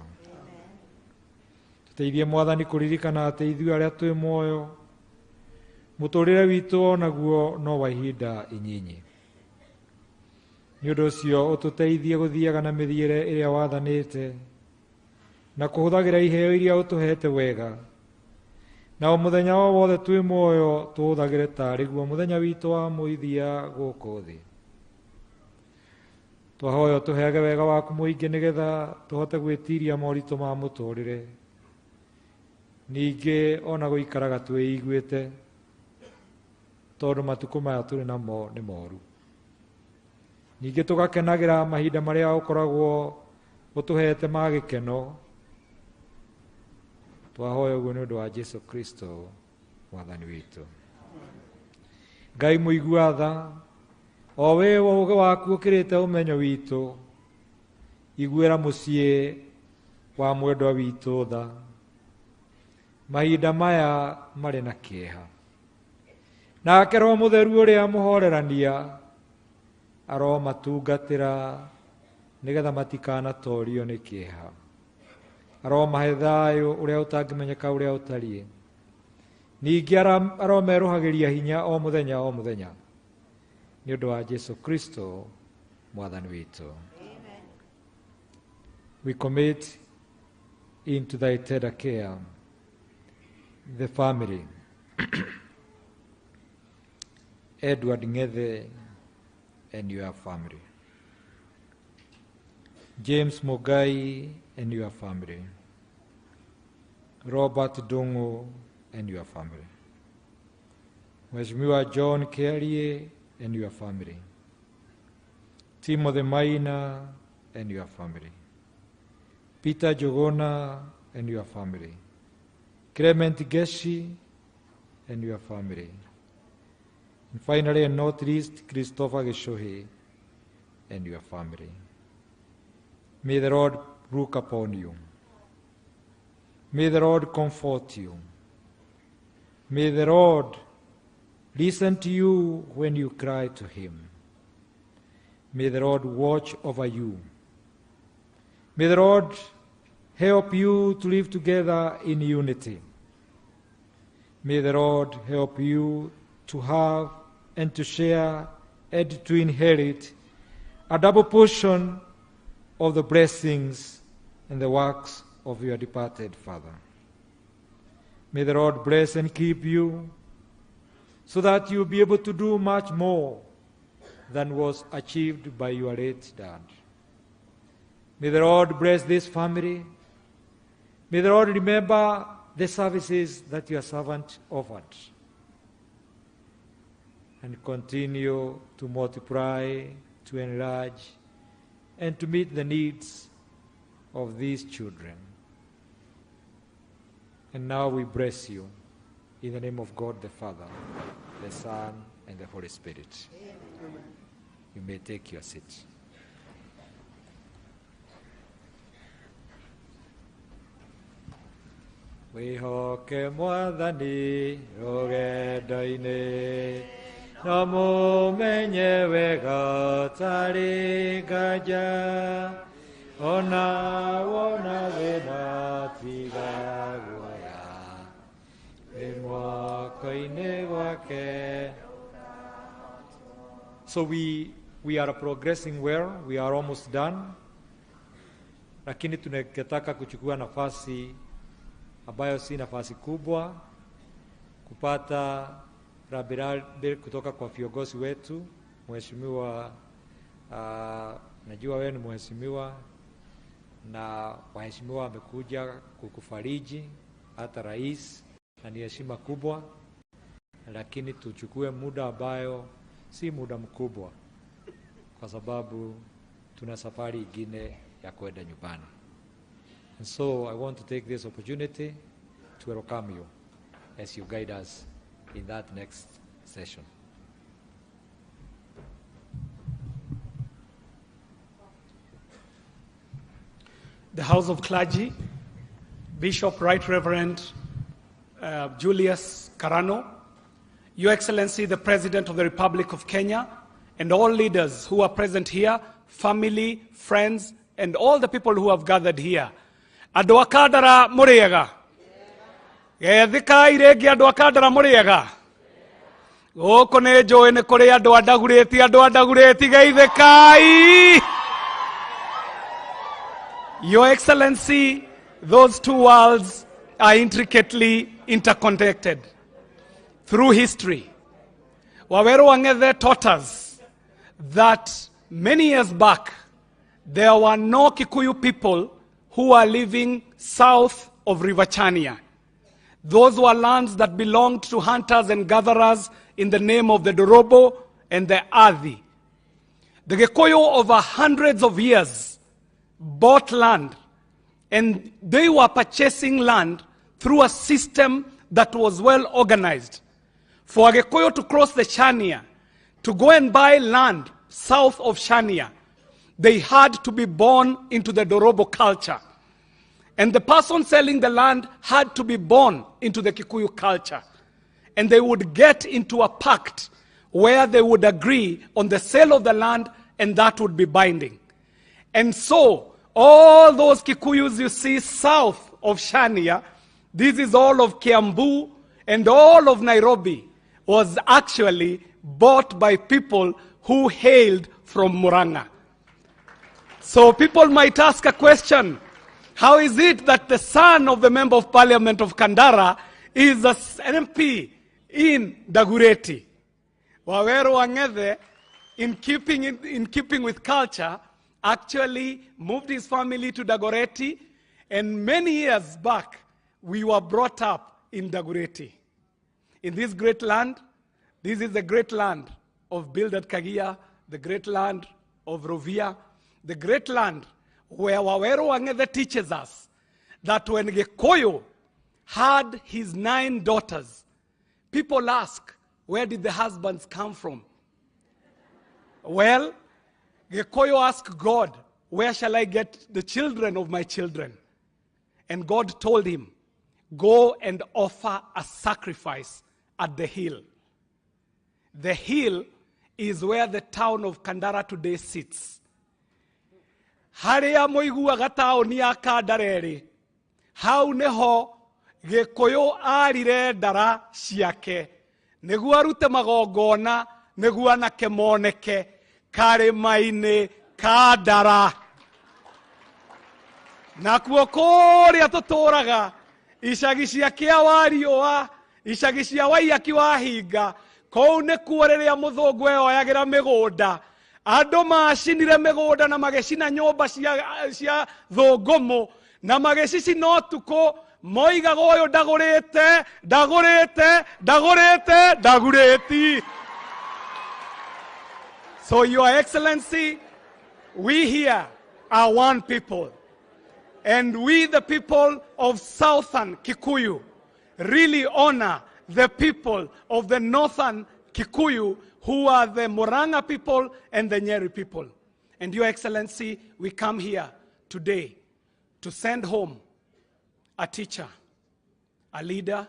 Tũteithie Mwathani kũririkana atĩ ithuĩ arĩa twĩ muoyo mũtũrĩre witũ onaguo no wa ihinda inyinyi. Nĩ ũndũ ũcio ũtũteithie gũthiaga na mĩthiĩre ĩrĩa wathanĩte na kũhũthagĩra iheo iria ũtũhete wega, na o mũthenya o wothe twĩ muoyo tũhũthagĩre tarĩ guo mũthenya witũ wa mũithia gũkũ thĩ. Twahoya ũtũheage wega waku mũingĩ nĩgetha tũhote gwĩtiria moritũ ma mũtũrĩre, ningĩ ona gũikaraga twĩiguĩte tondũ matukũ maya tũrĩ namo nĩ moru. Ningĩ tũgakenagĩra mahinda marĩa ũkoragwo ũtũhete ma gĩkeno. Twahoya ũguo nĩ ũndũ wa Jesu Kristo Mwathani witũ. Ngai mũigua tha, o we ũũgĩ waku ũkĩrĩte ũmenyo witũ, iguĩra mũciĩ wa mwendwa witũ tha mahinda maya marĩ na kĩeha. Nake Roho Mũtheru ũrĩa mũhorerania aromatungatĩra nĩgetha matikanatorio nĩ kĩeha. Aromahe thayũ ũrĩa ũtangĩmenyeka ũrĩa ũtariĩ. Ningĩ aromerũhagĩria hinya o mũthenya o mũthenya nĩ ũndũ wa Jesu Kristo Mwathani witũ. We commit into thy tender care the family, Edward Ngethe and your family, James Mugai and your family, Robert Dungu and your family, Mheshimiwa John Kerie and your family, Timothy Maina and your family, Peter Jogona and your family, Clement Geshi and your family, and finally and not least, Christopher Geshohi and your family. May the Lord look upon you. May the Lord comfort you. May the Lord listen to you when you cry to him. May the Lord watch over you. May the Lord help you to live together in unity. May the Lord help you to have and to share and to inherit a double portion of the blessings and the works of your departed father. May the Lord bless and keep you so that you'll be able to do much more than was achieved by your late dad. May the Lord bless this family. May the Lord remember the services that your servant offered and continue to multiply, to enlarge, and to meet the needs of these children. And now we bless you in the name of God the Father, the Son, and the Holy Spirit. Amen. You may take your seat. Wĩhoke Mwathani rũgendo-inĩ, no mũmenye wega ũtarĩ nganja, ona wona thĩna tiga guoya, wĩ moko-inĩ gwake. So we are progressing well, we are almost done, lakini tungetaka kuchukua nafasi ambayo si nafasi kubwa kupata rambirambi kutoka kwa viongozi wetu. Mheshimiwa, najua wewe ni mheshimiwa na waheshimiwa wamekuja kukufariji, hata rais, na ni heshima kubwa, lakini tuchukue muda ambayo si muda mkubwa, kwa sababu tuna safari ingine ya kwenda nyumbani. And so I want to take this opportunity to welcome you as you guide us in that next session. The House of Clergy, Bishop Right Reverend Julius Karano, Your Excellency, the President of the Republic of Kenya, and all leaders who are present here, family, friends, and all the people who have gathered here. Andũ a Kandara mũrĩega? Gethikai rĩngĩ andũ a Kandara mũrĩega? Gũkũ nĩ njũĩ nĩ kũrĩ andũ a Ndagurĩti, andũ a Ndagurĩti geithĩkai. Your Excellency, those two worlds are intricately interconnected through history. Waweru Wang'ethe taught us that many years back, there were no Kikuyu people who were living south of River Chania. Those were lands that belonged to hunters and gatherers in the name of the Dorobo and the Athi. The Gikuyu over hundreds of years bought land, and they were purchasing land through a system that was well organized. For a Gikuyu to cross the Chania, to go and buy land south of Chania, they had to be born into the Dorobo culture. And the person selling the land had to be born into the Kikuyu culture. And they would get into a pact where they would agree on the sale of the land, and that would be binding. And so, all those Kikuyus you see south of Chania, this is all of Kiambu and all of Nairobi, was actually bought by people who hailed from Murang'a. So people might ask a question: how is it that the son of the Member of Parliament of Kandara is an MP in Dagoretti? Waweru Wang'ethe, in keeping with culture, actually moved his family to Dagoretti, and many years back, we were brought up in Dagoretti. In this great land, this is the great land of Bildad Kagia, the great land of Rovia, the great land where Waweru Wang'ethe teaches us that when Gikuyu had his 9 daughters, people ask, where did the husbands come from? Well, Gikuyu asked God, where shall I get the children of my children? And God told him, go and offer a sacrifice at the hill. The hill is where the town of Kandara today sits. Harĩa mũiguaga taũni ya Kandara ĩrĩ, hau nĩho Gĩkũyũ arire ndara ciake nĩguo arute magongona nĩguo anake moneke karĩma-inĩ ka ndara. Nakuo kũrĩa tũtũraga icagi cia kĩa wa riũa, icagi cia Waiyaki wa hinga, kũu nĩkuo rĩrĩa mũthũngũ eyoyagĩra mĩgũnda, andũ macinire mĩgũnda na magĩcina nyũmba cia thũngũmũ na magĩcicina ũtukũ, moigaga ũyũ ndagũrĩte, ndagũrĩte, ndagũrĩte, ndagũrĩti. So Your Excellency, we here are one people. And we, the people of Southern Kikuyu, really honor the people of the Northern Kikuyu, who are the Murang'a people and the Nyeri people. And Your Excellency, we come here today to send home a teacher, A leader,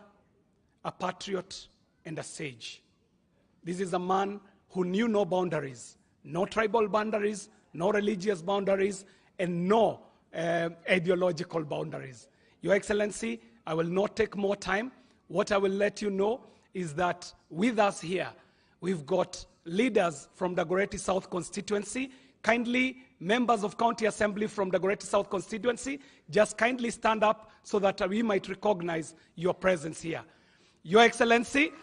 a patriot, and a sage. This is a man who knew no boundaries, no tribal boundaries, no religious boundaries, and no ideological boundaries. Your Excellency, I will not take more time. What I will let you know is that with us here, we've got leaders from Dagoretti South constituency. Kindly, members of County Assembly from Dagoretti South constituency, just kindly stand up so that we might recognize your presence here. Your Excellency,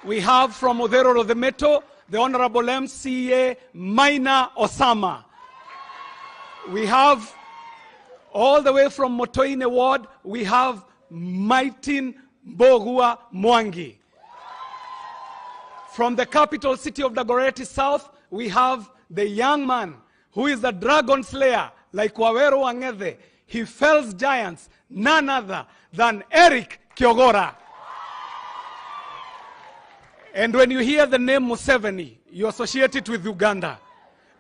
we have from Uthiru Ruthimitũ, the Honorable MCA Maina Osama. We have all the way from Motoine Ward, we have Maitin Mbogua Mwangi. From the capital city of Dagoretti South, we have the young man who is a dragon slayer, like Waweru Wang'ethe. He fells giants, none other than Eric Kiogora. And when you hear the name Museveni, you associate it with Uganda.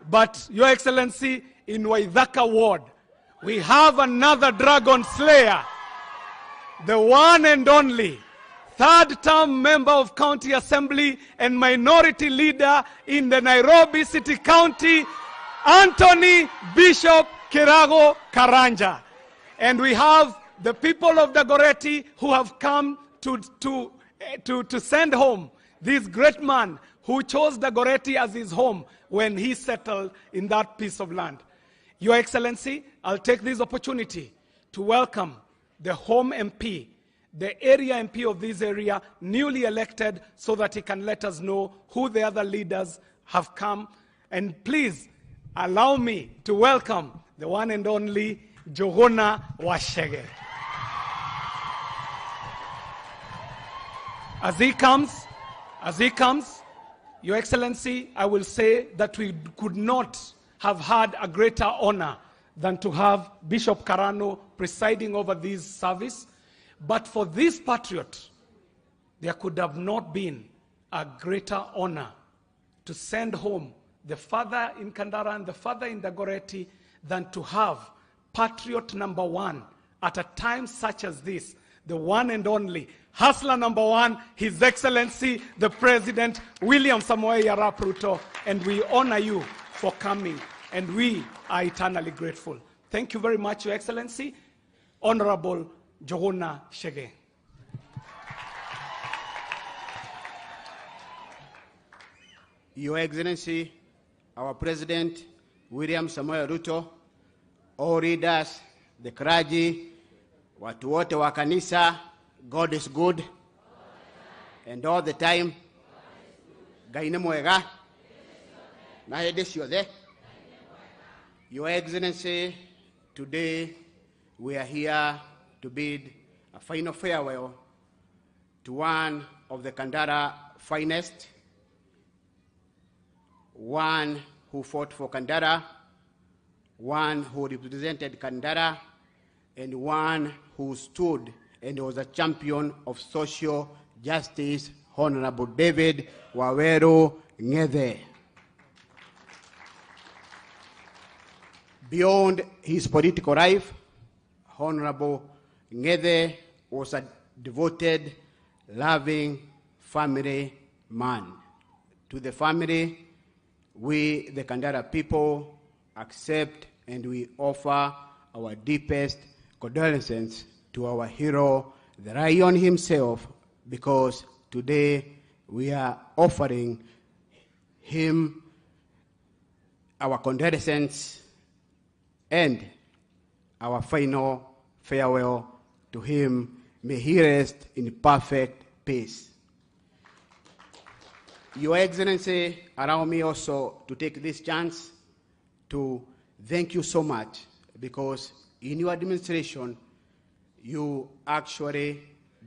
But, Your Excellency, in Waithaka Ward, we have another dragon slayer, the one and only third-term member of County Assembly and minority leader in the Nairobi City County, Anthony Bishop Kirago Karanja. And we have the people of Dagoretti who have come to send home this great man who chose Dagoretti as his home when he settled in that piece of land. Your Excellency, I'll take this opportunity to welcome the home MP, the area MP of this area, newly elected, so that he can let us know who the other leaders have come. And please allow me to welcome the one and only Njuguna Wachege. As he comes, Your Excellency, I will say that we could not have had a greater honor than to have Bishop Karano presiding over this service. But for this patriot, there could have not been a greater honor to send home the father in Kandara and the father in Dagoretti than to have patriot number one at a time such as this, the one and only hustler number one, His Excellency, the President, William Samoei Arap Ruto, and we honor you for coming, and we are eternally grateful. Thank you very much, Your Excellency, Honorable Njuguna Chege. Your Excellency, our President, William Samoei Ruto, all leaders, the clergy, watu wote wa kanisa, God is good, and all the time, Ngai nĩ mwega, na hĩndĩ ciothe. Your Excellency, today we are here to bid a final farewell to one of the Kandara finest, one who fought for Kandara, one who represented Kandara, and one who stood and was a champion of social justice, Honorable David Waweru Ng'ethe. Beyond his political life, Honorable Ng'ethe was a devoted, loving family man. To the family, we, the Kandara people, accept and we offer our deepest condolences to our hero, the lion himself, because today we are offering him our condolences and our final farewell to him. May he rest in perfect peace. Your Excellency, allow me also to take this chance to thank you so much, because in your administration, you actually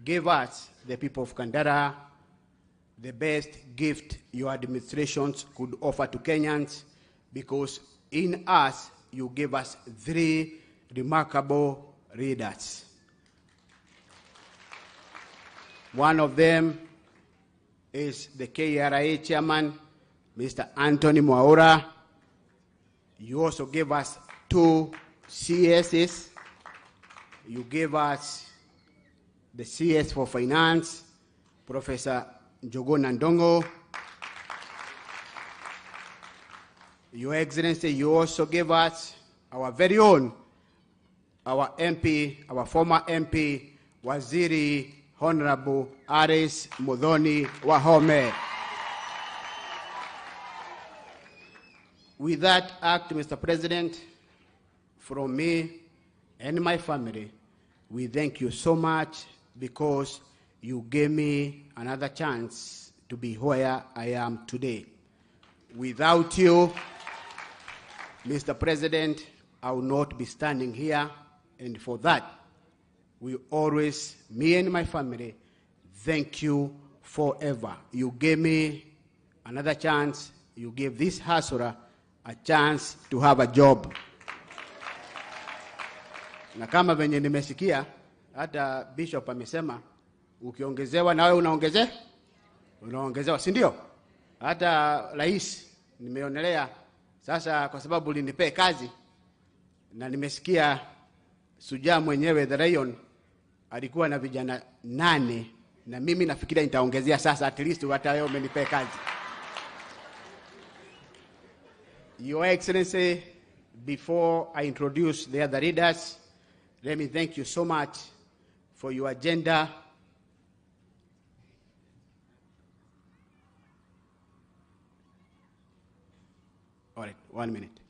gave us, the people of Kandara, the best gift your administrations could offer to Kenyans, because in us, you gave us three remarkable leaders. One of them is the KRA chairman, Mr. Anthony Mwaura. You also gave us two CSs. You gave us the CS for Finance, Professor Njuguna Ndung'u. Your Excellency, you also gave us our very own, our MP, our former MP, Waziri Honorable Aris Muthoni Wahome. With that act, Mr. President, from me and my family, we thank you so much because you gave me another chance to be where I am today. Without you, Mr. President, I will not be standing here, and for that, we always, me and my family, thank you forever. You gave me another chance. You gave this hustler a chance to have a job. Na kama venye nimesikia, hata Bishop amesema, ukiongezewa na wewe unaongezewa, si ndio? Hata rais nimeonelea sasa, kwa sababu ulinipea kazi na nimesikia Sujaa mwenyewe the Lion alikuwa na vijana 8, na mimi nafikiria nitaongezea sasa, at least hata wewe umenipea kazi. Your Excellency, before I introduce the other leaders, let me thank you so much for your agenda. All right, 1 minute.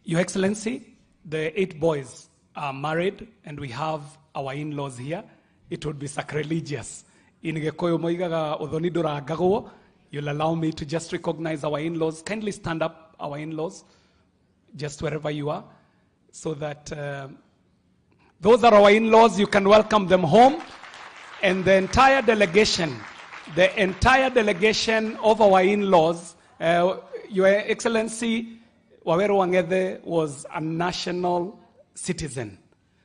Your Excellency, the 8 boys are married and we have our in-laws here. It would be sacrilegious. In Gikuyu moigaga uthoni ndurangagwo. You'll allow me to just recognize our in-laws. Kindly stand up, our in-laws, just wherever you are, so that those are our in-laws. You can welcome them home. And the entire delegation of our in-laws, Your Excellency, Waweru Wang'ethe was a national citizen.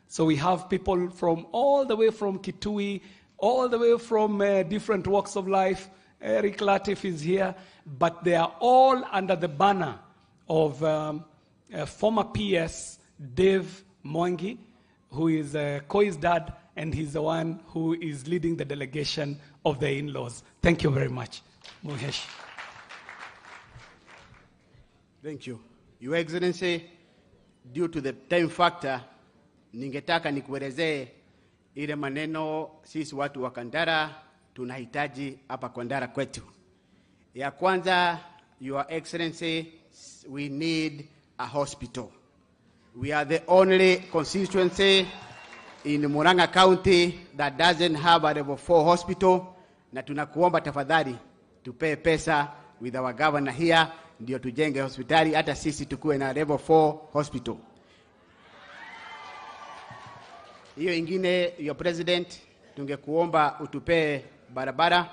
So we have people from all the way from Kitui, all the way from different walks of life. Eric Latif is here, but they are all under the banner of former PS Dave Mwangi, who is Koi's dad, and he's the one who is leading the delegation of the in-laws. Thank you very much, Muhesh. Thank you. Your Excellency, due to the time factor, ningetaka nikuelezee ile maneno sisi watu wa Kandara tunahitaji hapa Kandara kwetu. Ya kwanza, Your Excellency, we need a hospital. We are the only constituency in Murang'a County that doesn't have a level 4 hospital, na tunakuomba tafadhali tupee pesa with our governor here ndio tujenge hospitali, hata sisi tukue na level 4 hospital. Hiyo ingine, your president, tungekuomba utupee barabara.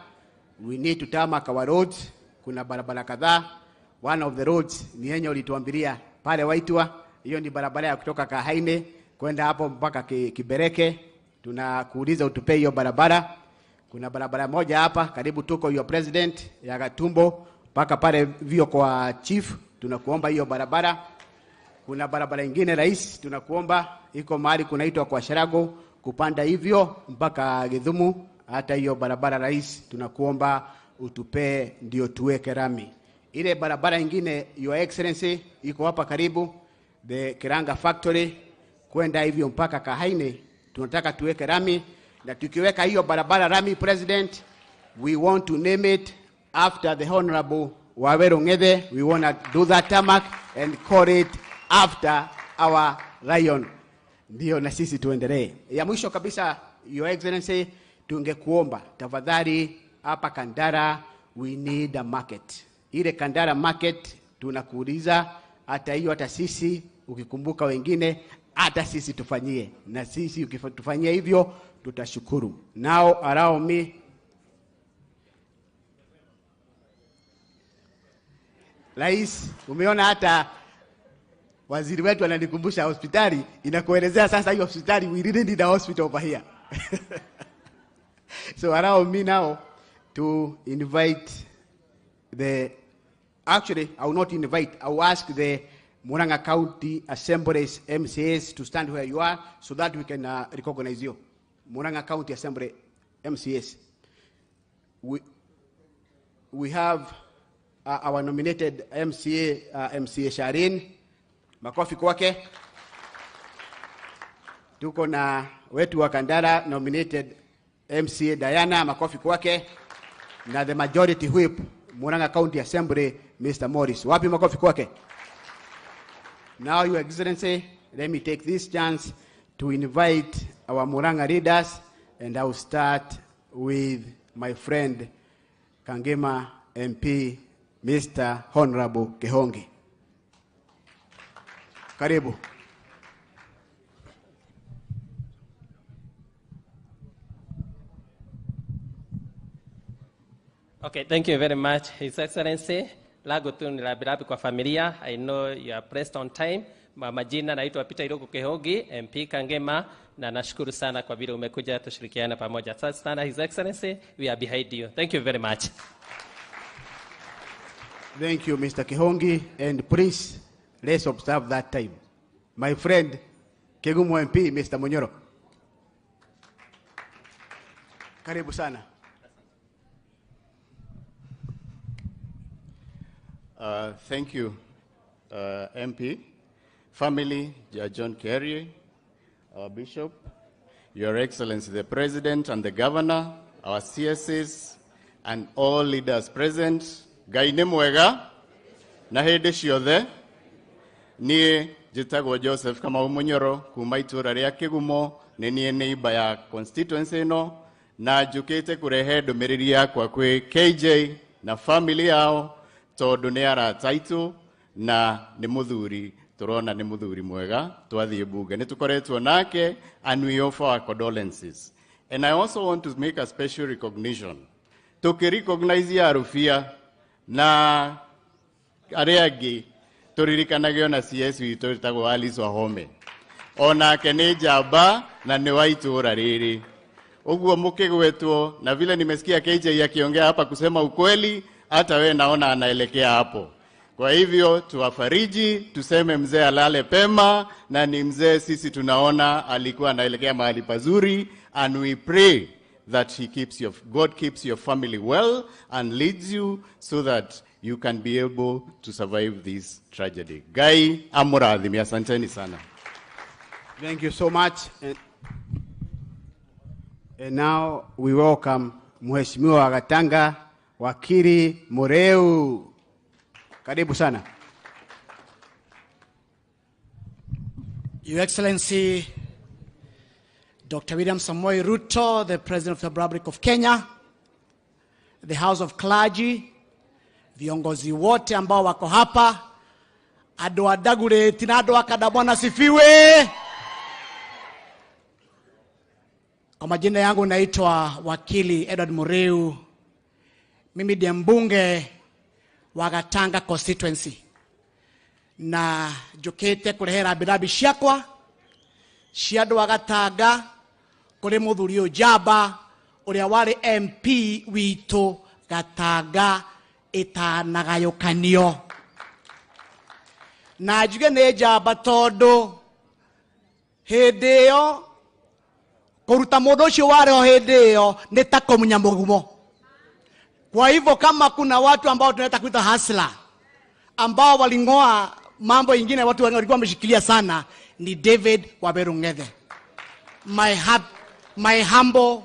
We need to tarmac our roads. Kuna barabara kadhaa. One of the roads ni yenye ulituambilia pale Waitwa. Hiyo ni barabara ya kutoka Kahaine kwenda hapo mpaka Kibereke. Tunakuuliza utupee hiyo barabara. Kuna barabara moja hapa karibu tuko, your president, ya Gatumbo mpaka pale vio kwa chief. Tunakuomba hiyo barabara. Kuna barabara ingine rais, tunakuomba iko mahali kunaitwa kwa Sharago kupanda hivyo mpaka Githumu. Hata hiyo barabara rais, tunakuomba utupee ndio tuweke rami. Ile barabara ingine, Your Excellency, iko hapa karibu the Kiranga Factory kwenda hivyo mpaka Kahaine. Tunataka tuweke rami, na tukiweka hiyo barabara rami, President, we want to name it after the Honorable Waweru Ng'ethe. We want to do that tarmac and call it after our lion. Ndio na sisi tuendelee. Ya mwisho kabisa, Your Excellency, tungekuomba tafadhali hapa Kandara we need a market. Ile Kandara market tunakuuliza, hata hiyo hata sisi ukikumbuka wengine, hata sisi tufanyie. Na sisi ukitufanyia hivyo tutashukuru. Now allow me, Rais, umeona hata waziri wetu ananikumbusha hospitali, inakuelezea sasa hiyo hospitali, we really need a hospital over here. So allow me now to invite the, actually I will not invite, I will ask the Murang'a County Assembly's MCAs to stand where you are so that we can recognize you. Murang'a County Assembly MCAs. We have our nominated MCA, MCA Sharin. Makofi kwake. Tuko na wetu wa Kandara nominated MCA Diana, makofi kwake. Na the majority whip Murang'a County Assembly Mr. Morris. Wapi makofi kwake? Now, Your Excellency, let me take this chance to invite our Murang'a leaders, and I will start with my friend Kangema MP, Mr. Honorable Kehongi. Karibu. Okay, thank you very much, His Excellency. Langu tu ni rambirambi kwa familia. I know you are pressed on time. Majina naitwa Peter Irungu Kehongi, MP Kangema, na nashukuru sana kwa vile umekuja tushirikiane pamoja. Asante sana, His Excellency, we are behind you. Thank you very much. Thank you, Mr. Kehongi, and please, let's observe that time. My friend, Kigumo MP, Mr. Munyoro. Karibu sana. Thank you, MP, family, Judge John Kerry, our Bishop, Your Excellency the President and the Governor, our CSs, and all leaders present. Ngai nĩ mwega na hĩndĩ ciothe. Niĩ njĩtagwo Joseph Kamau Munyoro kuma itũra rĩa Kĩgumo, nĩ niĩ neighbor ya constituency ĩno, na njũkĩte kũrehe ndũmĩrĩri yakwa kwĩ KJ na family yao, tondũ nĩ arata aitũ na nĩ mũthuri tũrona nĩ mũthuri mwega twathiĩ bunge nĩ tũkoretwo nake, and we offer our condolences. And I also want to make a special recognition. Tũkĩ-recognize Arufia na arĩa angĩ, tũririkanage ona CS witũ wĩtagwo Alice Wahome, onake nĩ njamba na nĩ wa itũũra rĩrĩ. Ũguo mũkĩgwetwo, na vile nimesikia KJ akiongea hapa kusema ukweli, hata we naona anaelekea hapo. Kwa hivyo tuwafariji, tuseme mzee alale pema, na ni mzee sisi tunaona alikuwa anaelekea mahali pazuri, and we pray that God keeps your family well and leads you so that you can be able to survive this tragedy. Ngai amurathime, asanteni sana. Thank you so much. And now we welcome Mheshimiwa Gatanga, Wakili Mureu. Karibu sana. Your Excellency, Dr. William Samoei Ruto, the President of the Republic of Kenya, the House of Clergy, viongozi wote ambao wako hapa, andũ a Dagoretti na andũ a Kanda, Bwana sifiwe. Kwa majina yangu naitwa Wakili Edward Mureu. Mimi ndiye mbunge wa Gatanga constituency. Na njũkĩte kũrehe rambirambi ciakwa cia andũ a Gatanga kũrĩ mũthuri ũyũ njamba ũrĩa warĩ MP witũ Gatanga ĩtanagayũkanio. Na njuge nĩ njamba tondũ hĩndĩ ĩyo kũruta mũndũ ũcio warĩ ho hĩndĩ ĩyo nĩ ta kũmunya mũgumo. Kwa hivyo kama kuna watu ambao tunaweza kuita hasla ambao walingoa mambo ingine watu walikuwa wameshikilia sana ni David Waweru Ng'ethe. My humble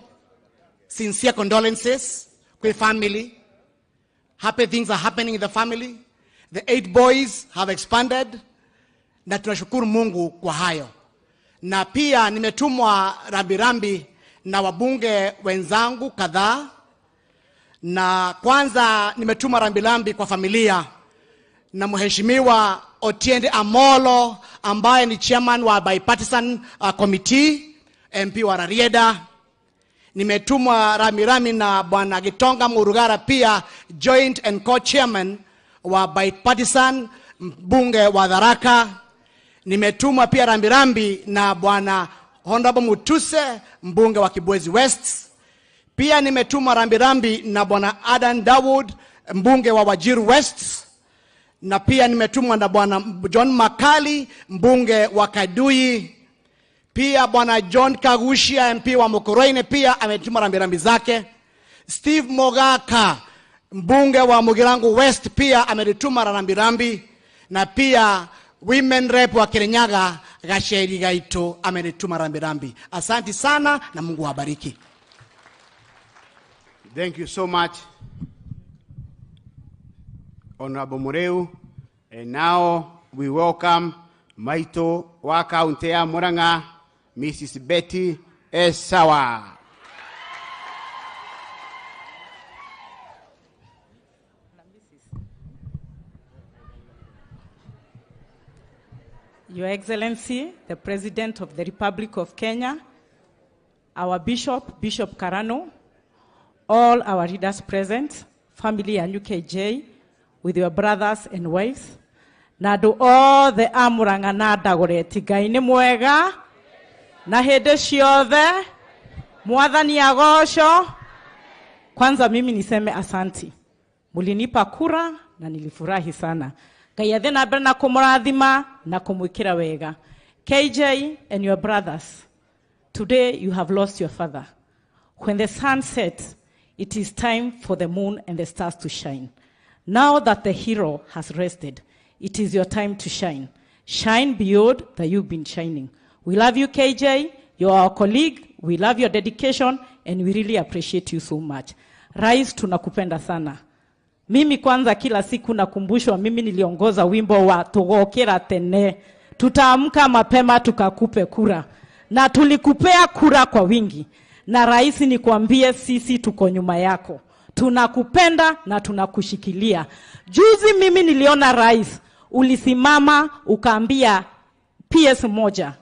sincere condolences kwa family. Happy things are happening in the family. The 8 boys have expanded na tunashukuru Mungu kwa hayo. Na pia nimetumwa rambirambi na wabunge wenzangu kadhaa. Na kwanza nimetuma rambirambi kwa familia na Mheshimiwa Otiende Amolo ambaye ni chairman wa bipartisan committee, MP wa Rarieda. Nimetumwa rambirambi na Bwana Gitonga Murugara pia joint and co-chairman wa bipartisan, mbunge wa Tharaka. Nimetumwa pia rambirambi na Bwana Honorable Mutuse, mbunge wa Kibwezi West. Pia nimetumwa rambirambi na Bwana Adan Dawood, mbunge wa Wajir West. Na pia nimetumwa na Bwana John Makali, mbunge wa Kadui. Pia Bwana John Kagushia MP wa Mukurweini pia ametuma rambirambi zake. Steve Mogaka mbunge wa Mugirango West pia ametuma rambirambi, na pia Women Rep wa Kirinyaga Gacheri Gaito amenituma rambirambi. Asante sana na Mungu awabariki. Thank you so much, Honorable Mureu. And now we welcome Maito wa Kaunti ya Murang'a, Mrs. Betty Esawa. Your Excellency, the President of the Republic of Kenya, our Bishop, Bishop Karano, all our leaders present, family and UKJ, with your brothers and wives, na andũ othe a Murang'a na Dagoretti, Ngai nĩ mwega na hĩndĩ ciothe, Mwathani agocwo. Kwanza mimi niseme asanti, mulinipa kura na nilifurahi sana. Ngai athiĩ na mbere na kũmũrathima na kũmwĩkĩra wega. KJ and your brothers, today you have lost your father. When the sun sets, it is time for the moon and the stars to shine. Now that the hero has rested, it is your time to shine. Shine beyond that you've been shining. We love you, KJ. You are our colleague. We love your dedication, and we really appreciate you so much. Rais, tunakupenda sana. Mimi kwanza kila siku nakumbushwa mimi niliongoza wimbo wa tugokera tene. Tutaamka mapema tukakupe kura. Na tulikupea kura kwa wingi. Na rais, nikwambie sisi tuko nyuma yako. Tunakupenda na tunakushikilia. Juzi mimi niliona rais, ulisimama ukaambia PS moja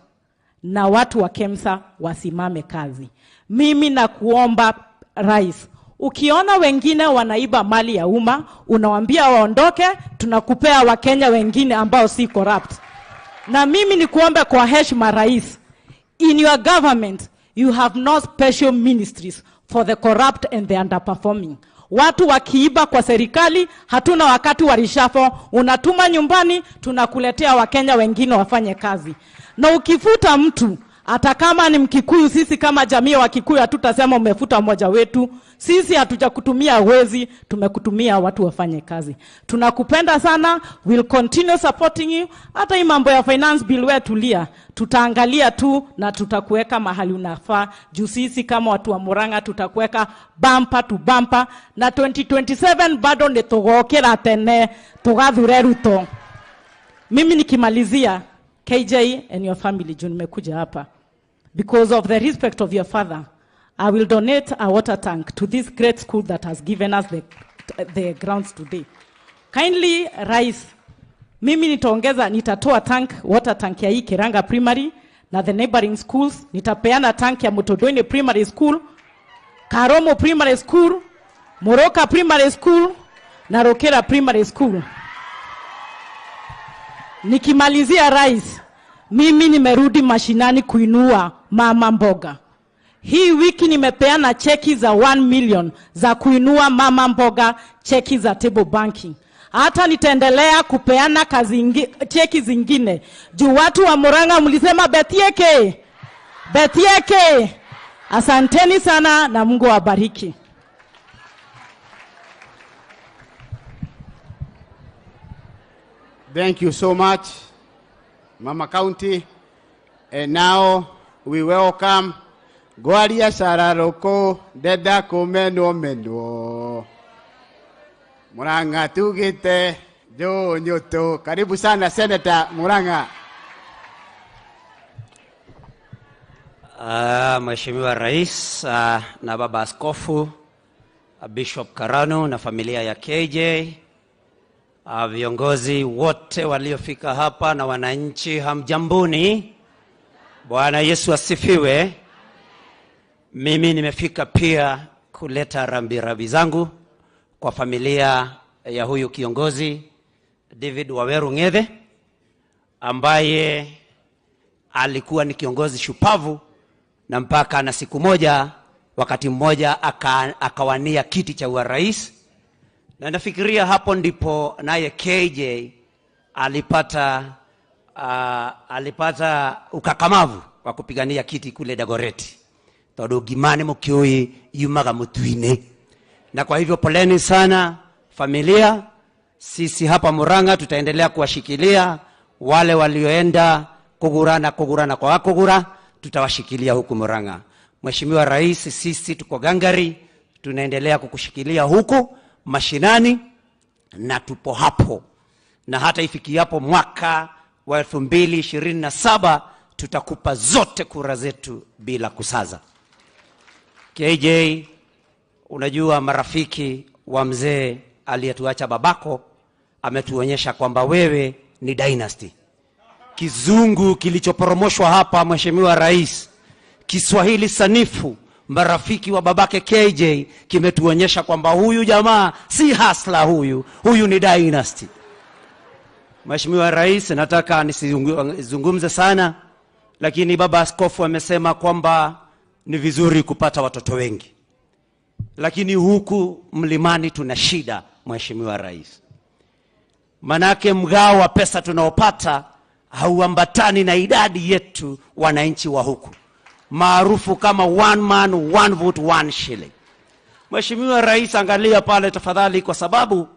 na watu wa KEMSA wasimame kazi. Mimi nakuomba rais, ukiona wengine wanaiba mali ya umma, unawaambia waondoke, tunakupea Wakenya wengine ambao si corrupt. Na mimi nikuombe kwa heshima rais, in your government you have no special ministries for the corrupt and the underperforming. Watu wakiiba kwa serikali, hatuna wakati wa reshuffle, unatuma nyumbani, tunakuletea Wakenya wengine wafanye kazi. Na ukifuta mtu, hata kama ni Mkikuyu, sisi kama jamii wa Kikuyu hatutasema umefuta mmoja wetu. Sisi hatujakutumia wezi, tumekutumia watu wafanye kazi. Tunakupenda sana, we'll continue supporting you. Hata hii mambo ya finance bill wewe tulia, tutaangalia tu na tutakuweka mahali unafaa. Juu sisi kama watu wa Murang'a tutakuweka bumper to bumper, na 2027 bado ni tugokera tene, tugathure Ruto. Mimi nikimalizia, KJ and your family, juu nimekuja hapa because of the respect of your father, I will donate a water tank to this great school that has given us the grounds today. Kindly, Rais, mimi nitaongeza, nitatoa tank, water tank ya hii Kiranga Primary na the neighboring schools. Nitapeana tank ya Mutodoine Primary School, Karomo Primary School, Moroka Primary School na Rokera Primary School. Nikimalizia Rais, mimi nimerudi mashinani kuinua mama mboga. Hii wiki nimepeana cheki za 1 million za kuinua mama mboga, cheki za table banking. Hata nitaendelea kupeana kazi cheki zingine. Juu watu wa Murang'a mlisema Betieke. Betieke. Asanteni sana na Mungu awabariki. Thank you so much, Mama County. And now we welcome Gwaria Sararoko Deda Kumeno Meno Murang'a tugite Jo Nyoto. Karibu sana Senator Murang'a. Mheshimiwa Rais na Baba Askofu Bishop Karano na familia ya KJ, viongozi wote waliofika hapa na wananchi, hamjambuni. Bwana Yesu asifiwe. Mimi nimefika pia kuleta rambirambi zangu kwa familia ya huyu kiongozi David Waweru Ng'ethe, ambaye alikuwa ni kiongozi shupavu na mpaka na siku moja, wakati mmoja akawania kiti cha urais. Na nafikiria hapo ndipo naye KJ alipata ukakamavu wa kupigania kiti kule Dagoretti, tondu ngima nĩ mũkĩũĩ yumaga mũtu-inĩ. Na kwa hivyo poleni sana familia. Sisi hapa Murang'a tutaendelea kuwashikilia wale walioenda kugura na kugura na kwa kugura, tutawashikilia huku Murang'a. Mheshimiwa Rais, sisi tuko gangari, tunaendelea kukushikilia huku mashinani na tupo hapo, na hata ifikiapo mwaka wa 2027 tutakupa zote kura zetu bila kusaza. KJ, unajua marafiki wa mzee aliyetuacha babako ametuonyesha kwamba wewe ni dynasty. Kizungu kilichoporomoshwa hapa, Mheshimiwa Rais, Kiswahili sanifu, marafiki wa babake KJ, kimetuonyesha kwamba huyu jamaa si hasla, huyu ni dynasty. Mheshimiwa Rais, nataka nisizungumze sana, lakini baba askofu amesema kwamba ni vizuri kupata watoto wengi. Lakini huku mlimani tuna shida, Mheshimiwa Rais. Manake mgao wa pesa tunaopata hauambatani na idadi yetu wananchi wa huku, maarufu kama one man one vote one shilling. Mheshimiwa Rais, angalia pale tafadhali, kwa sababu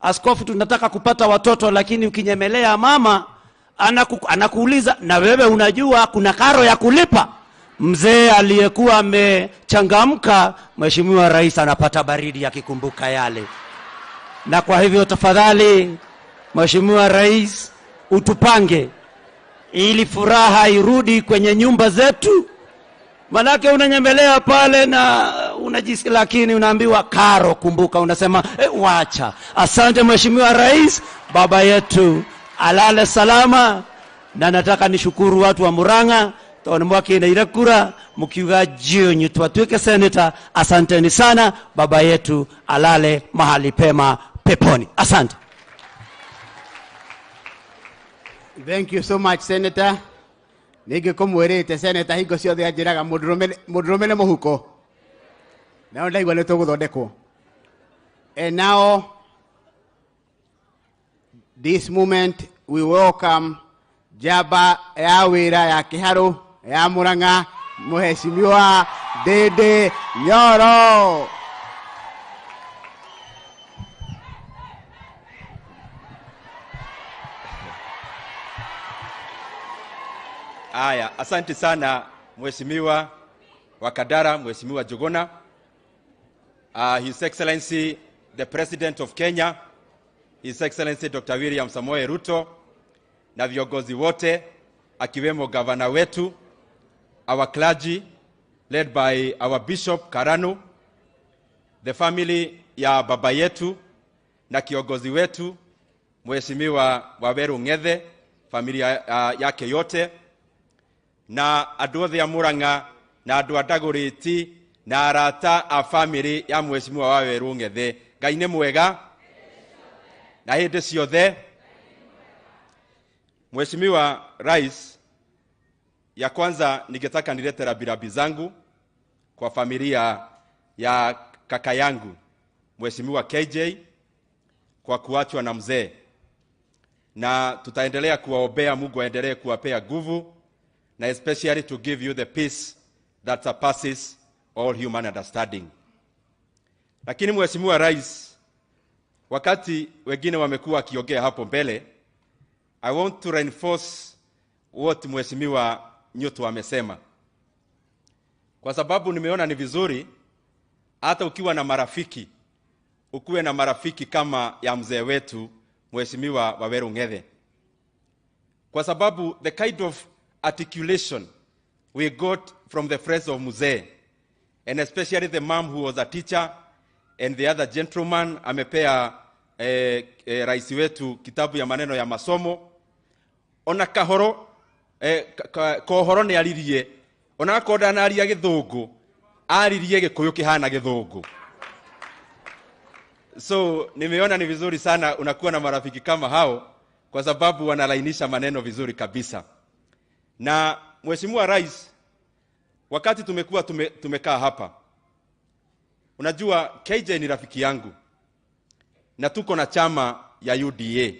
askofu tunataka kupata watoto, lakini ukinyemelea mama anakuuliza na wewe unajua kuna karo ya kulipa. Mzee aliyekuwa amechangamka, Mheshimiwa Rais, anapata baridi akikumbuka yale. Na kwa hivyo tafadhali Mheshimiwa Rais, utupange ili furaha irudi kwenye nyumba zetu. Manake unanyemelea pale na unajisikia, lakini unaambiwa karo, kumbuka, unasema wacha. Asante Mheshimiwa Rais, baba yetu alale salama. Na nataka nishukuru watu wa Murang'a tondu mwakina irakura mukiuga jioni twatuike senator. Asanteni sana, baba yetu alale mahali pema peponi. Asante. Thank you so much, Senator. Nige kumwirite Senator hingo ciothe anjiraga mundurume nĩ mũhuko. Nao ndaigua nĩ tũgũthondekwo. And now this moment we welcome njamba ya wĩra ya Kĩharũ ya Murang'a, Mheshimiwa Ndindi Nyoro. Aya, asante sana Mheshimiwa Wakadara, Mheshimiwa Jogona. His Excellency the President of Kenya, His Excellency Dr. William Samoei Ruto, na viongozi wote akiwemo gavana wetu, our clergy led by our Bishop Karanu, the family ya baba yetu na kiongozi wetu Mheshimiwa Waweru Ng'ethe, familia yake yote, na andũ othe a Murang'a na andũ a Dagoretti na arata a family ya Mheshimiwa Waweru Ng'ethe. Ngai nĩ mwega na hĩndĩ ciothe. Mheshimiwa Rais, ya kwanza ningetaka nilete rambirambi zangu kwa familia ya kaka yangu Mheshimiwa KJ kwa kuachwa na mzee, na tutaendelea kuwaombea Mungu aendelee kuwapea nguvu, na especially to give you the peace that surpasses all human understanding. Lakini Mheshimiwa Rais, wakati wengine wamekuwa wakiongea hapo mbele, I want to reinforce what Mheshimiwa Nyutu amesema. Kwa sababu nimeona ni vizuri hata ukiwa na marafiki, ukuwe na marafiki kama ya mzee wetu Mheshimiwa Waweru Ng'ethe. Kwa sababu the kind of articulation we got from the friends of Mzee, and especially the mom who was a teacher and the other gentleman amepea rais wetu kitabu ya maneno ya masomo. Ona kahoro kohoro nĩ aririe, ona akorwo ndanaria gĩthũngũ, aririe gĩkũyũ kĩhana gĩthũngũ. So nimeona ni vizuri sana unakuwa na marafiki kama hao, kwa sababu wanalainisha maneno vizuri kabisa. Na Mheshimiwa Rais, wakati tumekuwa tumekaa hapa, unajua KJ ni rafiki yangu na tuko na chama ya UDA,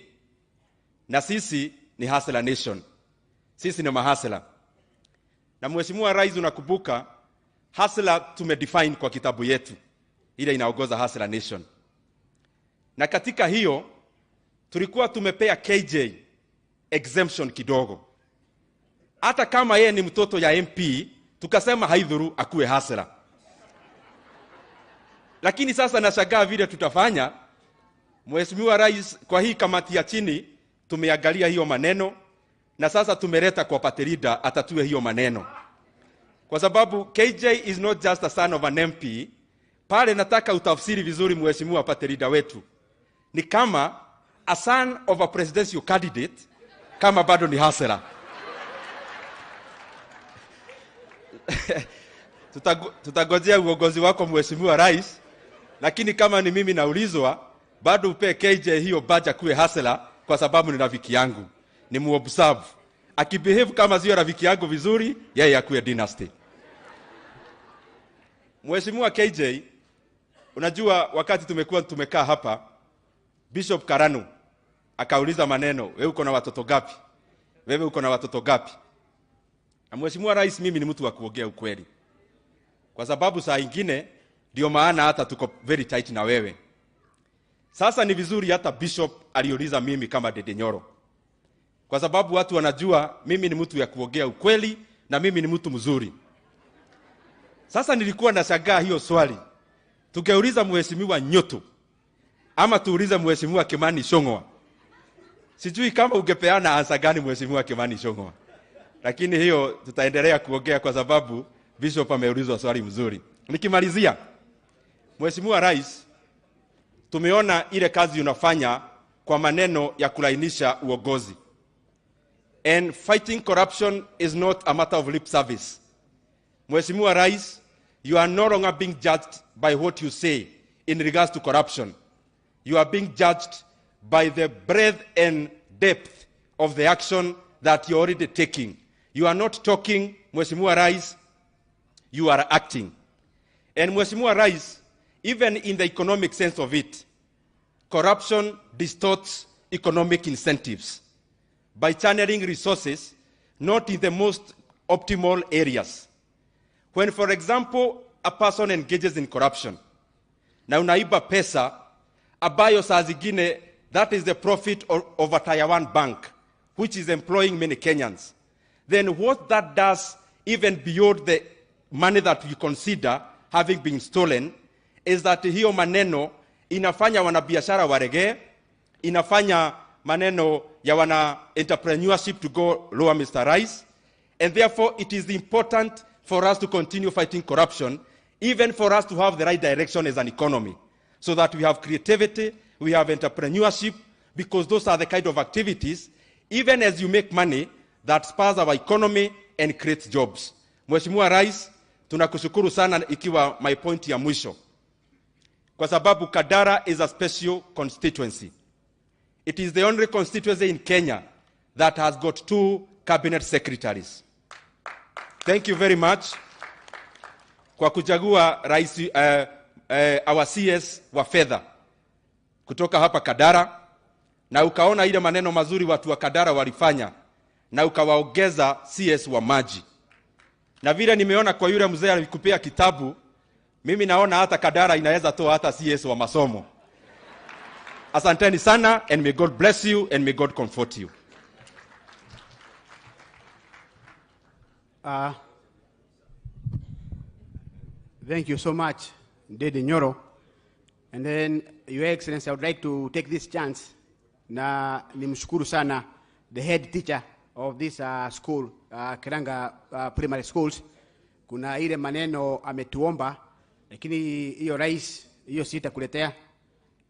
na sisi ni Hustler Nation. Sisi ni mahasela. Na Mheshimiwa Rais, unakumbuka hustler tumedefine kwa kitabu yetu ile inaongoza Hustler Nation. Na katika hiyo tulikuwa tumepea KJ exemption kidogo. Hata kama yeye ni mtoto ya MP, tukasema haidhuru akuwe hustler. Lakini sasa nashangaa vile tutafanya. Mheshimiwa Rais, kwa hii kamati ya chini tumeangalia hiyo maneno na sasa tumeleta kwa party leader atatue hiyo maneno. Kwa sababu KJ is not just a son of an MP. Pale nataka utafsiri vizuri Mheshimiwa party leader wetu. Ni kama a son of a presidential candidate kama bado ni hustler. Tutagojea uongozi wako Mheshimiwa Rais, lakini kama ni mimi naulizwa, bado upe KJ hiyo baja kuwe hustler kwa sababu ni rafiki yangu. Ni muobserve. Akibehave kama sio rafiki yangu vizuri, yeye akuwe dynasty. Mheshimiwa KJ, unajua wakati tumekuwa tumekaa hapa, Bishop Karanu akauliza maneno, wewe uko na watoto gapi? Wewe uko na watoto gapi? Na Mheshimiwa Rais, mimi ni mtu wa kuongea ukweli. Kwa sababu saa ingine ndio maana hata tuko very tight na wewe. Sasa ni vizuri hata Bishop aliuliza mimi kama Ndindi Nyoro. Kwa sababu watu wanajua mimi ni mtu ya kuongea ukweli na mimi ni mtu mzuri. Sasa nilikuwa nashangaa hiyo swali. Tukeuliza Mheshimiwa Nyoto ama tuulize Mheshimiwa Kimani Ichung'wah. Sijui kama ungepeana ansa gani Mheshimiwa Kimani Ichung'wah. Lakini hiyo tutaendelea kuongea kwa sababu Bishop ameulizwa swali mzuri. Nikimalizia, Mheshimiwa Rais, tumeona ile kazi unafanya kwa maneno ya kulainisha uongozi. And fighting corruption is not a matter of lip service. Mheshimiwa Rais, you are no longer being judged by what you say in regards to corruption. You are being judged by the breadth and depth of the action that you're already taking. You are not talking, Mheshimiwa Rais, you are acting. And Mheshimiwa Rais, even in the economic sense of it, corruption distorts economic incentives by channeling resources not in the most optimal areas. When, for example, a person engages in corruption, na unaiba pesa, ambayo saa zingine, that is the profit of a Tier 1 bank, which is employing many Kenyans. Then what that does, even beyond the money that you consider having been stolen, is that hiyo maneno inafanya wanabiashara waregee, inafanya maneno ya wana entrepreneurship to go lower, Mr. Rais. And therefore, it is important for us to continue fighting corruption, even for us to have the right direction as an economy, so that we have creativity, we have entrepreneurship, because those are the kind of activities, even as you make money, that spurs our economy and creates jobs. Mheshimiwa Rais, tunakushukuru sana ikiwa my point ya mwisho. Kwa sababu Kandara is a special constituency. It is the only constituency in Kenya that has got 2 cabinet secretaries. Thank you very much kwa kuchagua rais, our CS wa fedha kutoka hapa Kandara, na ukaona ile maneno mazuri watu wa Kandara walifanya na ukawaongeza CS wa maji. Na vile nimeona kwa yule mzee alikupea kitabu, mimi naona hata Kandara inaweza toa hata CS wa masomo. Asanteni sana, and may God bless you and may God comfort you. Thank you so much, Ndindi Nyoro. And then, Your Excellency, I would like to take this chance na nimshukuru sana the head teacher of this school, Keranga Primary Schools. Kuna ile maneno ametuomba, lakini hiyo rais, hiyo sitakuletea.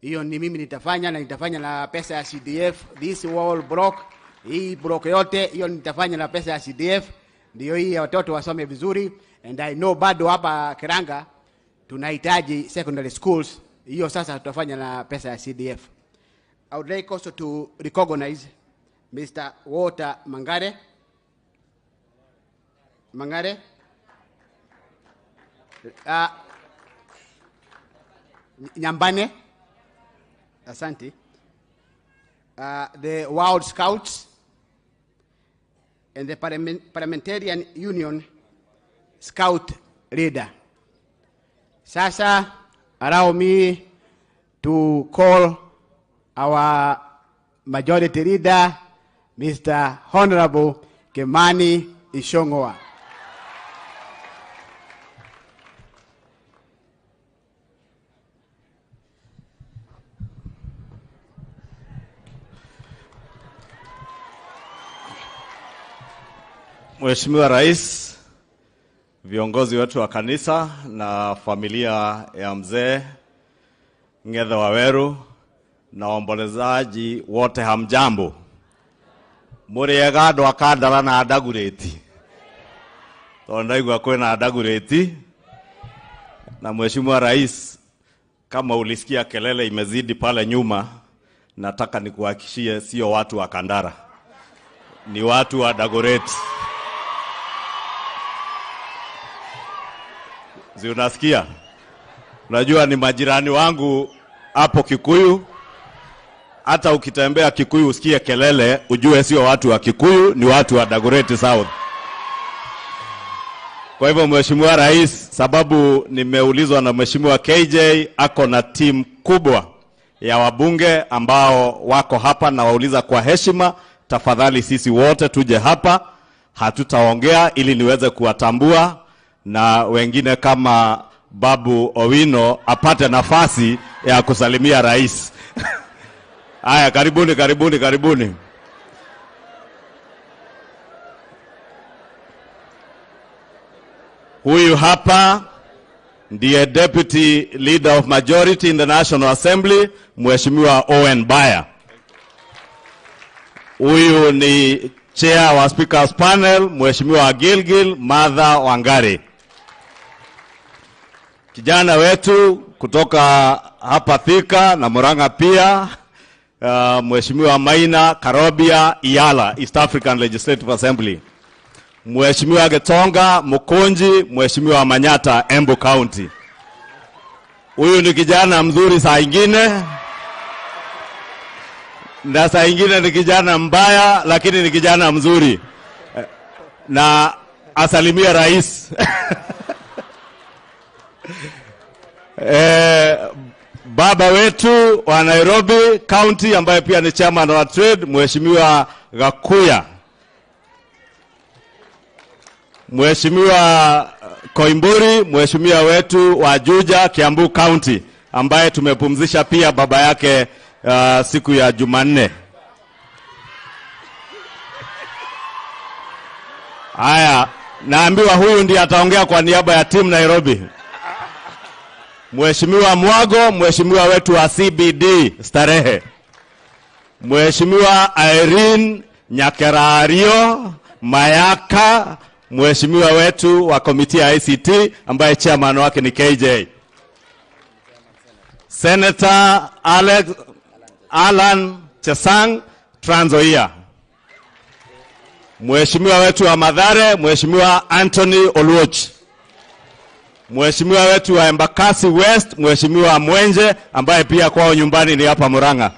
Hiyo ni mimi nitafanya, na nitafanya na pesa ya CDF. This wall block, hii block yote, hiyo nitafanya na pesa ya CDF. Ndio hii ya watoto wasome vizuri. And I know bado hapa Keranga tunahitaji secondary schools. Hiyo sasa tutafanya na pesa ya CDF. I would like also to recognize Mr. Walter Mangare. Mangare. Nyambane. Asante. The World Scouts and the Parliamentarian Union scout leader. Sasa, allow me to call our majority leader, Mr. Honorable Kimani Ichung'wah. Mheshimiwa Rais, viongozi wetu wa kanisa na familia ya mzee Ng'ethe Waweru na waombolezaji wote, hamjambo. Muriega andu a Kandara na Dagoretti, tondu ndaigua kwina Dagoretti. Na Mheshimiwa Rais, kama ulisikia kelele imezidi pale nyuma, nataka nikuhakikishie sio watu wa Kandara, ni watu wa Dagoretti. Zi unasikia? Unajua ni majirani wangu hapo Kikuyu. Hata ukitembea Kikuyu usikie kelele, ujue sio watu wa Kikuyu, ni watu wa Dagoretti South. Kwa hivyo Mheshimiwa Rais, sababu nimeulizwa na Mheshimiwa KJ, ako na timu kubwa ya wabunge ambao wako hapa, na wauliza kwa heshima, tafadhali sisi wote tuje hapa, hatutaongea ili niweze kuwatambua na wengine kama Babu Owino apate nafasi ya kusalimia rais. Haya, karibuni, karibuni, karibuni. Huyu hapa ndiye Deputy Leader of Majority in the National Assembly, Mheshimiwa Owen Baya. Huyu ni Chair wa Speakers Panel, Mheshimiwa Gilgil Martha Wangari. Kijana wetu kutoka hapa Thika na Murang'a pia, Mheshimiwa Maina Karobia Iyala, East African Legislative Assembly. Mheshimiwa Getonga Mukunji, Mheshimiwa Manyata, Embu County. Huyu ni kijana mzuri saa ingine, na saa ingine ni kijana mbaya, lakini ni kijana mzuri. Na asalimia rais. Baba wetu wa Nairobi County ambaye pia ni chairman wa trade, Mheshimiwa Gakuya. Mheshimiwa Koimburi, mheshimiwa wetu wa Juja, Kiambu County, ambaye tumepumzisha pia baba yake siku ya Jumanne. Haya, naambiwa huyu ndiye ataongea kwa niaba ya team Nairobi. Mheshimiwa Mwago, mheshimiwa wetu wa CBD Starehe. Mheshimiwa Irene Nyakerario Mayaka, mheshimiwa wetu wa komiti ya ICT ambaye chairman wake ni KJ. Senator Alex Alan Chesang, Trans Nzoia. Mheshimiwa wetu wa Mathare, Mheshimiwa Anthony Oluoch. Mheshimiwa wetu wa Embakasi West, Mheshimiwa Mwenje ambaye pia kwao nyumbani ni hapa Murang'a.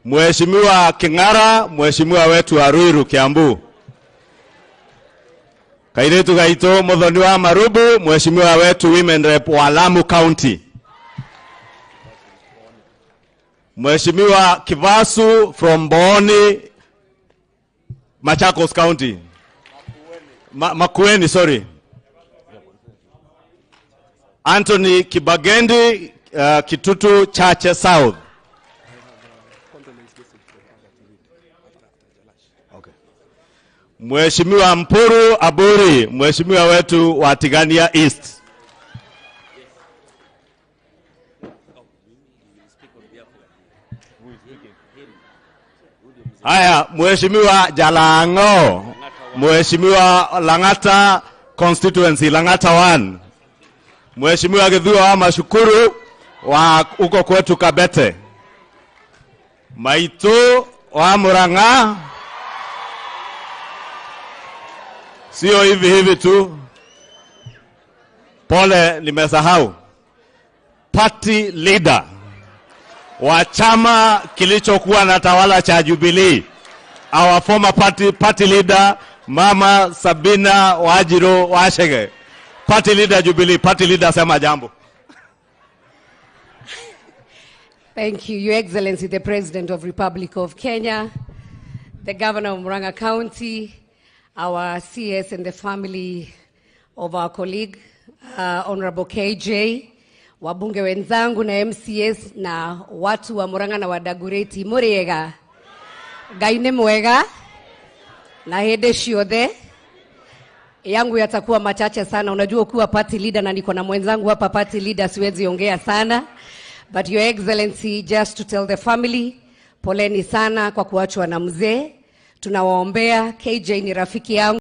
Mheshimiwa King'ara, mheshimiwa wetu wa Ruiru Kiambu. Kairetu Gaito Muthoni wa Marubu, mheshimiwa wetu Women Rep wa Lamu County. Mheshimiwa Kivasu from Booni, Machakos County. Makueni, sorry. Anthony Kibagendi, Kitutu Chache South. Okay. Mheshimiwa Mpuru Aburi, mheshimiwa wetu wa Tigania East. Haya, Mheshimiwa Jalango, Mheshimiwa Lang'ata constituency, Lang'ata 1. Mheshimiwa Githua wa Mashukuru wa uko kwetu Kabete. Maitu wa Murang'a. Sio hivi hivi tu. Pole, nimesahau. Party leader wa chama kilichokuwa na tawala cha Jubilee, our former party leader Mama Sabina Wanjiru Wachege, party leader Jubilee, party leader, sema jambo. Thank you, Your Excellency, the President of Republic of Kenya, the Governor of Murang'a County, our CS and the family of our colleague, Honorable KJ, wabunge wenzangu na MCS na watu wa Murang'a na wa Dagoretti, muriega. Ngai nĩ mwega na hĩndĩ ciothe. Yangu yatakuwa machache sana. Unajua ukiwa party leader na niko na mwenzangu hapa party leader, siwezi ongea sana. But Your Excellency, just to tell the family, poleni sana kwa kuachwa na mzee. Tunawaombea. KJ ni rafiki yangu.